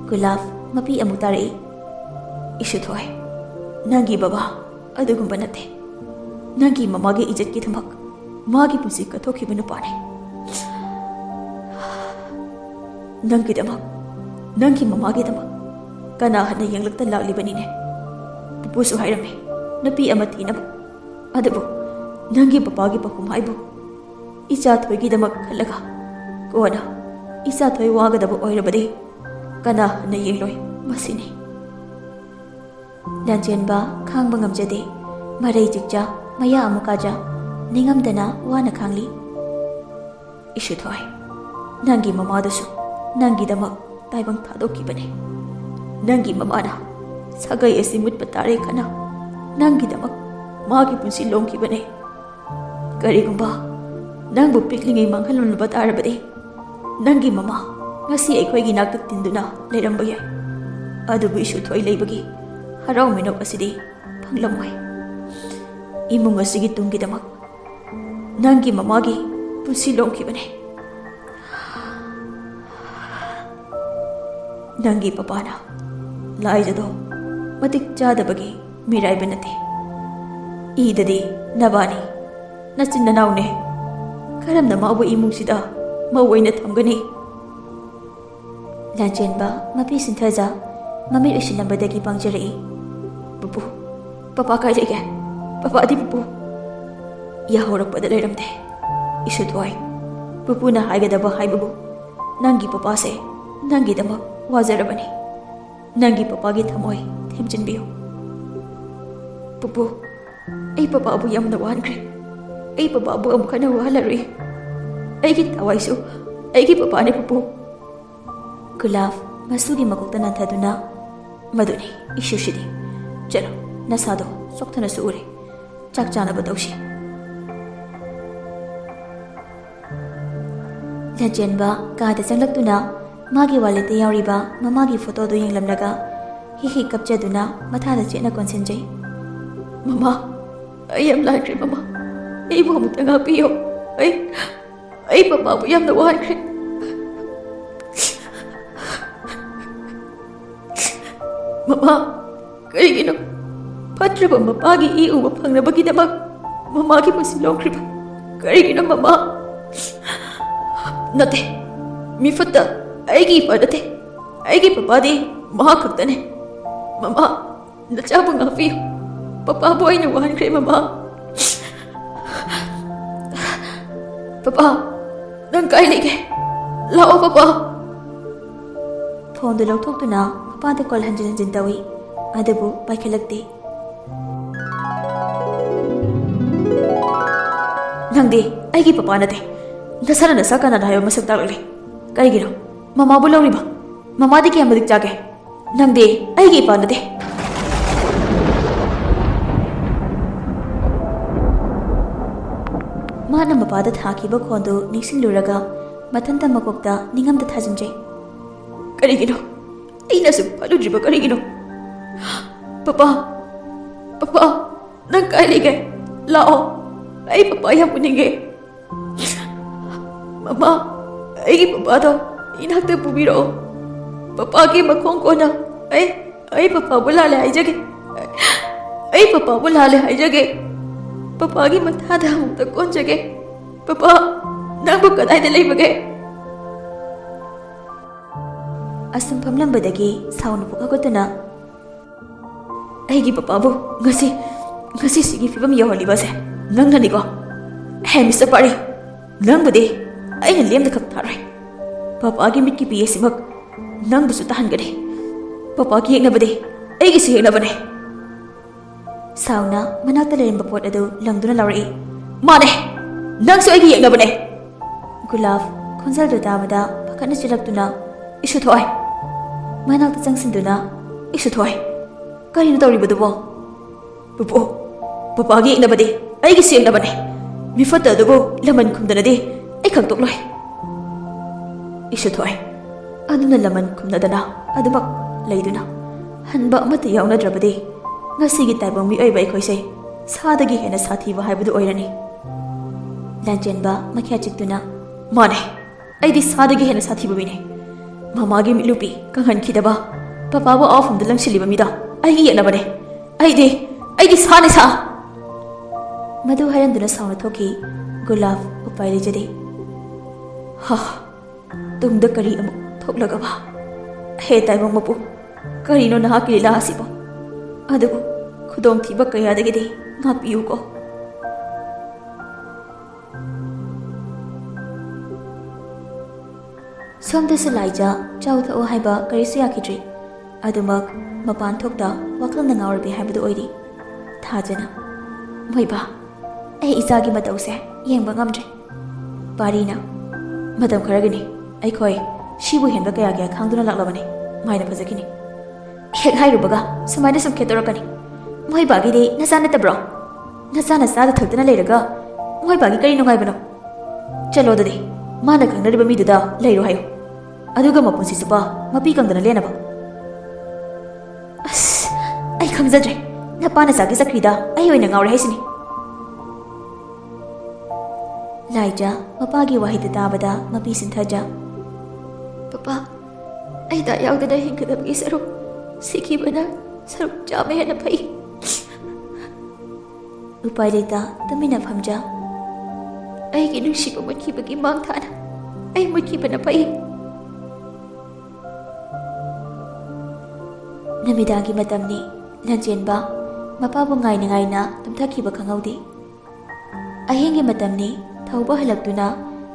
ꯒꯨꯂꯥꯞ ꯃꯄꯤ ꯑꯃꯨꯛ ꯇꯥꯔꯛꯏ꯫ "ꯏꯁꯨ ꯊꯣꯛꯑꯦ, ꯅꯪꯒꯤ ꯕꯕꯥ ꯑꯗꯨꯒꯨꯝꯕ ꯅꯠꯇꯦ꯫ ꯅꯪꯒꯤ ꯃꯃꯥꯒꯤ ꯏꯖꯠꯀꯤꯗꯃꯛ ꯃꯥꯒꯤ ꯄꯨꯟꯁꯤ ꯀꯠꯊꯣꯛꯈꯤꯕ ꯅꯨꯄꯥꯅꯤ꯫ ꯅꯪꯒꯤꯗꯃꯛ, ꯅꯪꯒꯤ ꯃꯃꯥꯒꯤꯗꯃꯛ ꯀꯅꯥ ꯍꯟꯅ ꯌꯦꯡꯂꯛꯇ ꯂꯥꯛꯂꯤꯕꯅꯤꯅꯦ? ꯄꯨꯄꯨꯁꯨ ꯍꯥꯏꯔꯝꯃꯤ ꯅꯨꯄꯤ ꯑꯃ ꯊꯤꯅꯕ꯫ ꯑꯗꯨꯕꯨ ꯅꯪꯒꯤ ꯄꯄꯥꯒꯤ ꯄꯥꯎꯈꯨꯝ ꯍꯥꯏꯕꯨ ꯏꯆꯥ ꯊꯣꯏꯒꯤꯗꯃꯛ ꯈꯜꯂꯒ ꯀꯣꯟꯅ ꯏꯆꯥ ꯊꯣꯏ ꯋꯥꯒꯗꯕ ꯑꯣꯏꯔꯕꯗꯤ ꯀꯅꯥ ꯍꯟꯅ ꯌꯦꯡꯂꯣꯏ? ꯃꯁꯤꯅꯤ꯫" ꯂꯥꯟꯆꯦꯟꯕ ꯈꯥꯡꯕ ꯉꯝꯖꯗꯦ꯫ ꯃꯔꯩ ꯆꯤꯛꯆ, ꯃꯌꯥ ꯑꯃꯨꯛ ꯀꯥꯖ, ꯅꯤꯡꯉꯝꯗꯅ ꯋꯥꯅ ꯈꯥꯡꯂꯤ꯫ "ꯏꯁꯨ ꯊꯣꯏ, ꯅꯪꯒꯤ ꯃꯃꯥꯗꯨꯁꯨ ꯅꯪꯒꯤꯗꯃꯛ ꯇꯥꯏꯕꯪ ꯊꯥꯗꯣꯛꯈꯤꯕꯅꯦ꯫ ꯅꯪꯒꯤ ꯃꯃꯥꯅ ꯁꯥꯒꯩ ꯑꯁꯤ ꯃꯨꯠꯄ ꯇꯥꯔꯦ ꯈꯟꯅ ꯅꯪꯒꯤꯗꯃꯛ ꯃꯥꯒꯤ ꯄꯨꯟꯁꯤ ꯂꯣꯡꯈꯤꯕꯅꯦ꯫ ꯀꯔꯤꯒꯨꯝꯕ ꯅꯪꯕꯨ ꯄꯤꯛꯂꯤꯉꯩ ꯃꯥꯡꯍꯜꯂꯝꯂꯕ ꯇꯥꯔꯕꯗꯤ, ꯅꯪꯒꯤ ꯃꯃꯥ ꯉꯁꯤ ꯑꯩꯈꯣꯏꯒꯤ ꯅꯥꯛꯇ ꯇꯤꯟꯗꯨꯅ ꯂꯩꯔꯝꯕ ꯌꯥꯏ꯫ ꯑꯗꯨꯕꯨ ꯏꯁꯨꯊꯣꯏ ꯂꯩꯕꯒꯤ ꯍꯔꯥꯎ ꯃꯤꯅꯣꯛ ꯑꯁꯤꯗꯤ ꯐꯪꯂꯝꯃꯣꯏ꯫ ꯏꯃꯨꯡ ꯑꯁꯤꯒꯤ ꯇꯨꯡꯒꯤꯗꯃꯛ ꯅꯪꯒꯤ ꯃꯃꯥꯒꯤ ꯄꯨꯟꯁꯤ ꯂꯣꯝꯈꯤꯕꯅꯤ꯫ ꯅꯪꯒꯤ ꯄꯄꯥꯅ ꯂꯥꯏꯖꯗꯣ ꯃꯇꯤꯛ ꯆꯥꯗꯕꯒꯤ ꯃꯤꯔꯥꯏꯕ ꯅꯠꯇꯦ꯫ ꯏꯗꯗꯤ ꯅꯕꯥꯅꯤ, ꯅꯆꯤꯟ ꯅꯅꯥꯎꯅꯦ꯫ ꯀꯔꯝꯅ ꯃꯥꯕꯨ ꯏꯃꯨꯡꯁꯤꯗ ꯃꯧ ꯑꯣꯏꯅ ꯊꯝꯒꯅꯤ? ꯂꯥꯟꯆꯦꯟꯕ ꯃꯄꯤ ꯁꯤꯟꯊꯖ ꯃꯃꯤꯠ ꯎꯏꯁꯤꯜꯂꯝꯕꯗꯒꯤ ꯄꯥꯡꯖꯔꯛꯏ꯫ "ꯄꯨꯄꯨ, ꯄꯄꯥ ꯀꯥꯏ ꯂꯩꯒꯦ? ꯄꯄꯥꯗꯤ ꯄꯨꯄꯨ?" ꯌꯥꯍꯧꯔꯛꯄꯗ ꯂꯩꯔꯝꯗꯦ꯫ ꯏꯁꯨꯊꯣꯏ, ꯄꯨꯄꯨꯅ ꯍꯥꯏꯒꯗꯕ ꯍꯥꯏꯕꯕꯨ, ꯅꯪꯒꯤ ꯄꯄꯥꯁꯦ ꯅꯪꯒꯤꯗꯃꯛ ꯋꯥꯖꯔꯕꯅꯤ꯫ ꯅꯪꯒꯤ ꯄꯄꯥꯒꯤ ꯊꯃꯣꯏ ꯊꯦꯝꯖꯤꯟꯕꯤꯌꯨ꯫ ꯄꯨꯄꯨ, ꯑꯩ ꯄꯄꯥꯕꯨ ꯌꯥꯝꯅ ꯋꯥꯍꯟꯈ꯭ꯔꯦ꯫ ꯑꯩ ꯄꯄꯥꯕꯨ ꯑꯃꯨꯛ ꯍꯟꯅ ꯋꯥꯍꯜꯂꯔꯣꯏ꯫ ꯑꯩꯒꯤ ꯊꯋꯥꯏꯁꯨ ꯑꯩꯒꯤ ꯄꯄꯥꯅꯦ, ꯄꯨꯄꯨ꯫ ꯒꯨꯂꯥꯞ ꯃꯁꯨꯒꯤ ꯃꯀꯣꯛꯇ ꯅꯟꯊꯗꯨꯅ, "ꯃꯗꯨꯅꯤ ꯏꯁꯨꯁꯤꯗꯤ꯫ ꯆꯠꯂꯣ, ꯅꯁꯥꯗꯣ ꯆꯣꯛꯊꯅꯁꯨ ꯎꯔꯦ꯫ ꯆꯥꯛ ꯆꯥꯅꯕ ꯇꯧꯁꯤ꯫" ꯂꯥꯟꯆꯦꯟꯕ ꯀꯥꯗ ꯆꯪꯂꯛꯇꯨꯅ ꯃꯥꯒꯤ ꯋꯥꯂꯦꯠꯇ ꯌꯥꯎꯔꯤꯕ ꯃꯃꯥꯒꯤ ꯐꯣꯇꯣꯗꯨ ꯌꯦꯡꯂꯝꯂꯒ ꯍꯤ ꯍꯤ ꯀꯞꯆꯗꯨꯅ ꯃꯊꯥꯗ ꯆꯦꯠꯅ ꯀꯣꯟꯁꯤꯟꯖꯩ꯫ "ꯃꯃꯥ, ꯑꯩ ꯌꯥꯝ ꯂꯥꯟꯈ꯭ꯔꯦ ꯃꯃꯥ꯫ ꯑꯩꯕꯨ ꯑꯃꯨꯛꯇ ꯉꯥꯛꯄꯤꯌꯨ꯫ ꯑꯩ, ꯑꯩ ꯄꯄꯥꯕꯨ ꯌꯥꯝꯅ ꯋꯥꯍꯟꯈ꯭ꯔꯦ꯫ ꯃꯃꯥ, ꯀꯔꯤꯒꯤꯅꯣ? ꯐꯠꯇ꯭ꯔꯕ ꯃꯄꯥꯒꯤ ꯏ ꯎꯕ ꯐꯪꯅꯕꯒꯤꯗꯃꯛ ꯃꯃꯥꯒꯤ ꯄꯨꯟꯁꯤ ꯂꯧꯈ꯭ꯔꯤꯕ ꯀꯔꯤꯒꯤꯅꯣ, ꯃꯃꯥ?" "ꯅꯠꯇꯦ, ꯃꯤ ꯐꯠꯇ ꯑꯩꯒꯤ ꯏꯄꯥ ꯅꯠꯇꯦ꯫ ꯑꯩꯒꯤ ꯄꯄꯥꯗꯤ ꯃꯍꯥꯛ ꯈꯛꯇꯅꯦ꯫ ꯃꯃꯥ, ꯅꯆꯥꯕꯨ ꯉꯥꯛꯄꯤꯌꯨ꯫ ꯄꯄꯥꯕꯨ ꯑꯩꯅ ꯋꯥꯍꯟꯈ꯭ꯔꯦ, ꯃꯃꯥ꯫" "ꯄꯄꯥ, ꯅꯪ ꯀꯥꯏ ꯂꯩꯒꯦ? ꯂꯥꯛꯑꯣ, ꯄꯄꯥ꯫" ꯐꯣꯟꯗꯨ ꯂꯧꯊꯣꯛꯇꯨꯅ ꯃꯄꯥꯗ ꯀꯣꯜ ꯍꯟꯖꯤꯟ ꯍꯟꯖꯤꯟ ꯇꯧꯏ, ꯑꯗꯨꯕꯨ ꯄꯥꯏꯈꯠꯂꯛꯇꯦ꯫ "ꯅꯪꯗꯤ ꯑꯩꯒꯤ ꯄꯄꯥ ꯅꯠꯇꯦ꯫ ꯅꯁꯥꯅ ꯅꯁꯥ ꯀꯅꯥꯅꯣ ꯍꯥꯏꯕ ꯃꯁꯛ ꯇꯥꯛꯂꯛꯂꯦ꯫ ꯀꯔꯤꯒꯤꯅꯣ? ꯃꯃꯥꯕꯨ ꯂꯧꯔꯤꯕ? ꯃꯃꯥꯗꯤ ꯀꯌꯥꯝ ꯃꯇꯤꯛ ꯆꯥꯒꯦ? ꯅꯪꯗꯤ ꯑꯩꯒꯤ ꯏꯄꯥ ꯅꯠꯇꯦ꯫" ꯃꯥꯅ ꯃꯄꯥꯗ ꯊꯥꯈꯤꯕ ꯈꯣꯟꯗꯨ ꯅꯤꯡꯁꯤꯡꯂꯨꯔꯒ ꯃꯊꯟꯇ ꯃꯀꯣꯛꯇ ꯅꯤꯡꯉꯝꯗ ꯊꯥꯖꯤꯟꯖꯩ꯫ "ꯀꯔꯤꯒꯤꯅꯣ? ꯑꯩꯅ ꯑꯁꯨꯛ ꯐꯠꯂꯨꯗ꯭ꯔꯤꯕ ꯀꯔꯤꯒꯤꯅꯣ? ꯄꯄꯥ, ꯄꯄꯥ, ꯅꯪ ꯀꯥꯏ ꯂꯩꯒꯦ? ꯂꯥꯛꯑꯣ, ꯑꯩ ꯄꯄꯥ ꯌꯥꯝ ꯎꯅꯤꯡꯉꯦ꯫ ꯃꯃꯥ, ꯑꯩꯒꯤ ꯄꯄꯥꯗꯣ ꯏꯅꯥꯛꯇ ꯄꯨꯕꯤꯔꯛꯑꯣ꯫ ꯄꯄꯥꯒꯤ ꯃꯈꯣꯡ ꯀꯣꯟꯅ ꯑꯩ, ꯑꯩ ꯄꯄꯥꯕꯨ ꯂꯥꯜꯂꯦ ꯍꯥꯏꯖꯒꯦ꯫ ꯑꯩ ꯄꯄꯥꯕꯨ ꯂꯥꯜꯂꯦ ꯍꯥꯏꯖꯒꯦ꯫ ꯄꯄꯥꯒꯤ ꯃꯊꯥꯗ ꯑꯃꯨꯛꯇ ꯀꯣꯟꯖꯒꯦ꯫ ꯄꯄꯥ, ꯅꯪꯕꯨ ꯀꯗꯥꯏꯗ ꯂꯩꯕꯒꯦ?" ꯑꯁꯨꯝ ꯐꯝꯂꯝꯕꯗꯒꯤ ꯁꯥꯎꯅ ꯄꯨꯈꯠꯇꯨꯅ, "ꯑꯩꯒꯤ ꯄꯄꯥꯕꯨ ꯉꯁꯤ, ꯉꯁꯤ ꯁꯤꯒꯤ ꯐꯤꯕꯝ ꯌꯧꯍꯜꯂꯤꯕꯁꯦ ꯅꯪꯅꯅꯤꯀꯣ? ꯍꯦ, ꯃꯤꯁꯇꯔ ꯄꯥꯔꯤ, ꯅꯪꯕꯨꯗꯤ ꯑꯩꯅ ꯂꯦꯝꯅ ꯈꯛ ꯊꯥꯔꯣꯏ꯫ ꯄꯄꯥꯒꯤ ꯃꯤꯠꯀꯤ ꯄꯤ ꯑꯁꯤꯃꯛ ꯅꯪꯕꯨꯁꯨ ꯇꯥꯍꯟꯒꯅꯤ꯫ ꯄꯄꯥꯒꯤ ꯌꯦꯛꯅꯕꯗꯤ ꯑꯩꯒꯤꯁꯨ ꯌꯦꯛꯅꯕꯅꯦ꯫" ꯁꯥꯎꯅ ꯃꯅꯥꯛꯇ ꯂꯩꯔꯝꯕ ꯄꯣꯠ ꯑꯗꯨ ꯂꯪꯗꯨꯅ ꯂꯥꯎꯔꯛꯏ꯫ "ꯃꯥꯅꯦ! ꯅꯪꯁꯨ ꯑꯩꯒꯤ ꯌꯦꯛꯅꯕꯅꯦ!" ꯒꯨꯂꯥꯞ ꯈꯣꯟꯖꯦꯜꯗꯨ ꯇꯥꯕꯗ ꯄꯥꯈꯠꯅ ꯆꯦꯜꯂꯛꯇꯨꯅ, "ꯏꯁꯨ ꯊꯣꯛꯑꯣꯏ!" ꯃꯅꯥꯛꯇ ꯆꯪꯁꯤꯟꯗꯨꯅ, "ꯏꯁꯨ ꯊꯣꯛꯑꯣꯏ! ꯀꯔꯤꯅꯣ ꯇꯧꯔꯤꯕꯗꯨꯕꯣ?" "ꯄꯨꯄꯨ, ꯄꯄꯥꯒꯤ ꯌꯦꯛꯅꯕꯗꯤ ꯑꯩꯒꯤꯁꯨ ꯌꯦꯛꯅꯕꯅꯦ꯫ ꯃꯤꯐꯠꯇ ꯑꯗꯨꯕꯨ ꯂꯃꯟ ꯈꯨꯝꯗꯅꯗꯤ ꯑꯩ ꯈꯪꯗꯣꯛꯂꯣꯏ꯫" "ꯏꯁꯨ ꯊꯣꯛꯑꯣꯏ꯫ ꯑꯗꯨꯅ ꯂꯃꯟ ꯈꯨꯝꯅꯗꯅ ꯑꯗꯨꯃꯛ ꯂꯩꯗꯨꯅ ꯍꯟꯕ ꯑꯃꯠꯇ ꯌꯥꯎꯅꯗ꯭ꯔꯕꯗꯤ ꯉꯁꯤꯒꯤ ꯇꯥꯏꯕꯪ ꯃꯤꯑꯣꯏꯕ ꯑꯩꯈꯣꯏꯁꯦ ꯁꯥꯗꯒꯤ ꯍꯦꯟꯅ ꯁꯥꯊꯤꯕ ꯍꯥꯏꯕꯗꯨ ꯑꯣꯏꯔꯅꯤ꯫" ꯂꯥꯟꯆꯦꯟꯕ ꯃꯈ꯭ꯌꯥ ꯆꯤꯛꯇꯨꯅ, "ꯃꯥꯅꯦ, ꯑꯩꯗꯤ ꯁꯥꯗꯒꯤ ꯍꯦꯟꯅ ꯁꯥꯊꯤꯕ ꯃꯤꯅꯦ꯫ ꯃꯃꯥꯒꯤ ꯃꯤꯠꯂꯨꯄꯤ ꯀꯪꯍꯟꯈꯤꯗꯕ, ꯄꯄꯥꯕꯨ ꯑꯋꯥꯐꯝꯗ ꯂꯪꯁꯤꯜꯂꯤꯕ ꯃꯤꯗꯣ ꯑꯩꯒꯤ ꯌꯦꯛꯅꯕꯅꯦ꯫ ꯑꯩꯗꯤ, ꯑꯩꯗꯤ ꯁꯥꯅꯦ, ꯁꯥ!" ꯃꯗꯨ ꯍꯥꯏꯔꯝꯗꯨꯅ ꯁꯥꯎꯅ ꯊꯣꯛꯈꯤ꯫ ꯒꯨꯂꯥꯞ ꯎꯄꯥꯏ ꯂꯩꯖꯗꯦ꯫ ꯍꯥ, ꯇꯨꯡꯗ ꯀꯔꯤ ꯑꯃꯨꯛ ꯊꯣꯛꯂꯒꯕ? ꯍꯦ ꯇꯥꯏꯕꯪ ꯃꯄꯨ, ꯀꯔꯤꯅꯣ ꯅꯍꯥꯛꯀꯤ ꯂꯤꯂꯥ ꯑꯁꯤꯕꯣ? ꯑꯗꯨꯕꯨ ꯈꯨꯗꯣꯡꯊꯤꯕ ꯀꯌꯥꯗꯒꯤꯗꯤ ꯉꯥꯛꯄꯤꯌꯨꯀꯣ꯫ ꯁꯣꯝꯗꯁꯨ ꯂꯥꯏꯖ ꯆꯥꯎ ꯊꯛꯎ ꯍꯥꯏꯕ ꯀꯔꯤꯁꯨ ꯌꯥꯈꯤꯗ꯭ꯔꯤ꯫ ꯑꯗꯨꯃꯛ ꯃꯄꯥꯟ ꯊꯣꯛꯇ ꯋꯥꯈꯜꯅ ꯉꯥꯎꯔꯕꯤ ꯍꯥꯏꯕꯗꯨ ꯑꯣꯏꯔꯤ꯫ ꯊꯥꯖꯅ, "ꯃꯣꯏꯕꯥ, ꯑꯩ ꯏꯆꯥꯒꯤ ꯃꯇꯧꯁꯦ ꯌꯦꯡꯕ ꯉꯝꯗ꯭ꯔꯦ꯫" ꯄꯥꯔꯤꯅ, "ꯃꯇꯝ ꯈꯔꯒꯤꯅꯤ, ꯑꯩꯈꯣꯏ ꯁꯤꯕꯨ ꯍꯦꯟꯕ ꯀꯌꯥ ꯀꯌꯥ ꯈꯥꯡꯗꯨꯅ ꯂꯥꯛꯂꯕꯅꯤ, ꯃꯥꯏꯅ ꯐꯖꯈꯤꯅꯤ꯫" ꯍꯦꯛ ꯍꯥꯏꯔꯨꯕꯒ ꯁꯨꯃꯥꯏꯅ ꯁꯨꯝ ꯈꯦꯠꯇꯣꯔꯛꯀꯅꯤ꯫ "ꯃꯣꯏꯕꯥꯒꯤꯗꯤ ꯅꯆꯥ ꯅꯠꯇꯕ꯭ꯔꯣ? ꯅꯆꯥꯅ ꯆꯥꯗ ꯊꯛꯇꯅ ꯂꯩꯔꯒ ꯃꯣꯏ ꯄꯥꯒꯤ ꯀꯔꯤ ꯅꯨꯡꯉꯥꯏꯕꯅꯣ? ꯆꯠꯂꯣ ꯑꯗꯨꯗꯤ, ꯃꯥꯅ ꯈꯪꯅꯔꯤꯕ ꯃꯤꯗꯨꯗ ꯂꯩꯔꯣ ꯍꯥꯏꯌꯨ꯫ ꯑꯗꯨꯒ ꯃꯄꯨꯟꯁꯤ ꯆꯨꯞꯄ ꯃꯄꯤ ꯀꯪꯗꯅ ꯂꯦꯟꯅꯕ꯫ ꯑꯁ, ꯑꯩ ꯈꯪꯖꯗ꯭ꯔꯦ꯫ ꯅꯄꯥꯅ ꯆꯥꯛꯀꯤ ꯆꯀ꯭ꯔꯤꯗ ꯑꯩ ꯑꯣꯏꯅ ꯉꯥꯎꯔꯦ ꯍꯥꯏꯁꯤꯅꯤ꯫ ꯂꯥꯏꯖ ꯃꯄꯥꯒꯤ ꯋꯥꯍꯩꯗꯨ ꯇꯥꯕꯗ ꯃꯄꯤ ꯁꯤꯟꯊꯖ꯫ "ꯄꯄꯥ, ꯑꯩ ꯗꯥ ꯌꯥꯎꯗꯅ ꯍꯤꯡꯒꯗꯕꯒꯤ ꯁꯔꯨꯛ ꯁꯤꯈꯤꯕꯅ ꯁꯔꯨꯛ ꯆꯥꯝꯃ ꯍꯦꯟꯅ ꯐꯩ꯫" ꯎꯄꯥꯏ ꯂꯩꯇ ꯇꯨꯃꯤꯟꯅ ꯐꯝꯖ꯫ "ꯑꯩꯒꯤ ꯅꯨꯡꯁꯤꯕ ꯃꯨꯠꯈꯤꯕꯒꯤ ꯃꯥꯡ ꯊꯥꯅ ꯑꯩ ꯃꯨꯠꯈꯤꯕꯅ ꯐꯩ꯫" ꯅꯨꯃꯤꯗꯥꯡꯒꯤ ꯃꯇꯝꯅꯤ꯫ ꯂꯟꯆꯦꯟꯕ ꯃꯄꯥꯕꯨ ꯉꯥꯏꯅ ꯉꯥꯏꯅ ꯇꯨꯝꯊꯈꯤꯕ ꯈꯪꯍꯧꯗꯦ꯫ ꯑꯍꯤꯡꯒꯤ ꯃꯇꯝꯅꯤ꯫ ꯊꯧꯕ ꯍꯜꯂꯛꯇꯨꯅ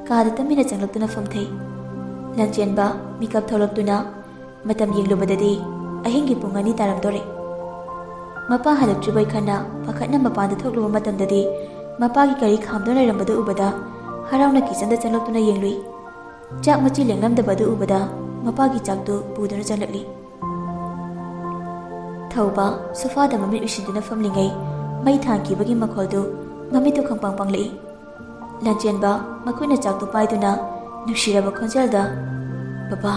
ꯀꯥꯗ ꯇꯨꯃꯤꯟꯅ ꯆꯪꯂꯛꯇꯨꯅ ꯐꯝꯊꯩ꯫ ꯂꯟꯆꯦꯟꯕ ꯃꯤꯀꯞ ꯊꯣꯛꯂꯛꯇꯨꯅ ꯃꯇꯝ ꯌꯦꯡꯂꯨꯕꯗꯗꯤ ꯑꯍꯤꯡꯒꯤ ꯄꯨꯡ ꯑꯅꯤ ꯇꯥꯔꯝꯗꯣꯔꯦ꯫ ꯃꯄꯥ ꯍꯜꯂꯛꯇ꯭ꯔꯤꯕꯣꯏ ꯈꯟꯅ ꯄꯥꯈꯠꯅ ꯃꯄꯥꯟꯗ ꯊꯣꯛꯂꯨꯕ ꯃꯇꯝꯗꯗꯤ ꯃꯄꯥꯒꯤ ꯒꯥꯔꯤ ꯈꯥꯝꯗꯨꯅ ꯂꯩꯔꯝꯕꯗꯨ ꯎꯕꯗ ꯍꯔꯥꯎꯅ ꯀꯤꯆꯟꯗ ꯆꯪꯂꯛꯇꯨꯅ ꯌꯦꯡꯂꯨꯏ꯫ ꯆꯥꯛ ꯃꯆꯤ ꯂꯦꯡꯂꯝꯗꯕ ꯑꯗꯨ ꯎꯕꯗ ꯃꯄꯥꯒꯤ ꯆꯥꯛꯇꯨ ꯄꯨꯗꯨꯅ ꯆꯪꯂꯛꯂꯤ꯫ ꯊꯧꯕ ꯁꯣꯐꯥꯗ ꯃꯃꯤꯠ ꯎꯏꯁꯤꯟꯗꯨꯅ ꯐꯝꯂꯤꯉꯩ ꯃꯩ ꯊꯥꯟꯈꯤꯕꯒꯤ ꯃꯈꯣꯜꯗꯨ ꯃꯃꯤꯠꯇꯨ ꯈꯪꯄꯥꯡ ꯄꯥꯡꯂꯛꯏ꯫ ꯂꯟꯆꯦꯟꯕ ꯃꯈꯨꯠꯅ ꯆꯥꯛꯇꯨ ꯄꯥꯏꯗꯨꯅ ꯅꯨꯡꯁꯤꯔꯕ ꯈꯣꯟꯖꯦꯜꯗ, "ꯕꯕꯥ,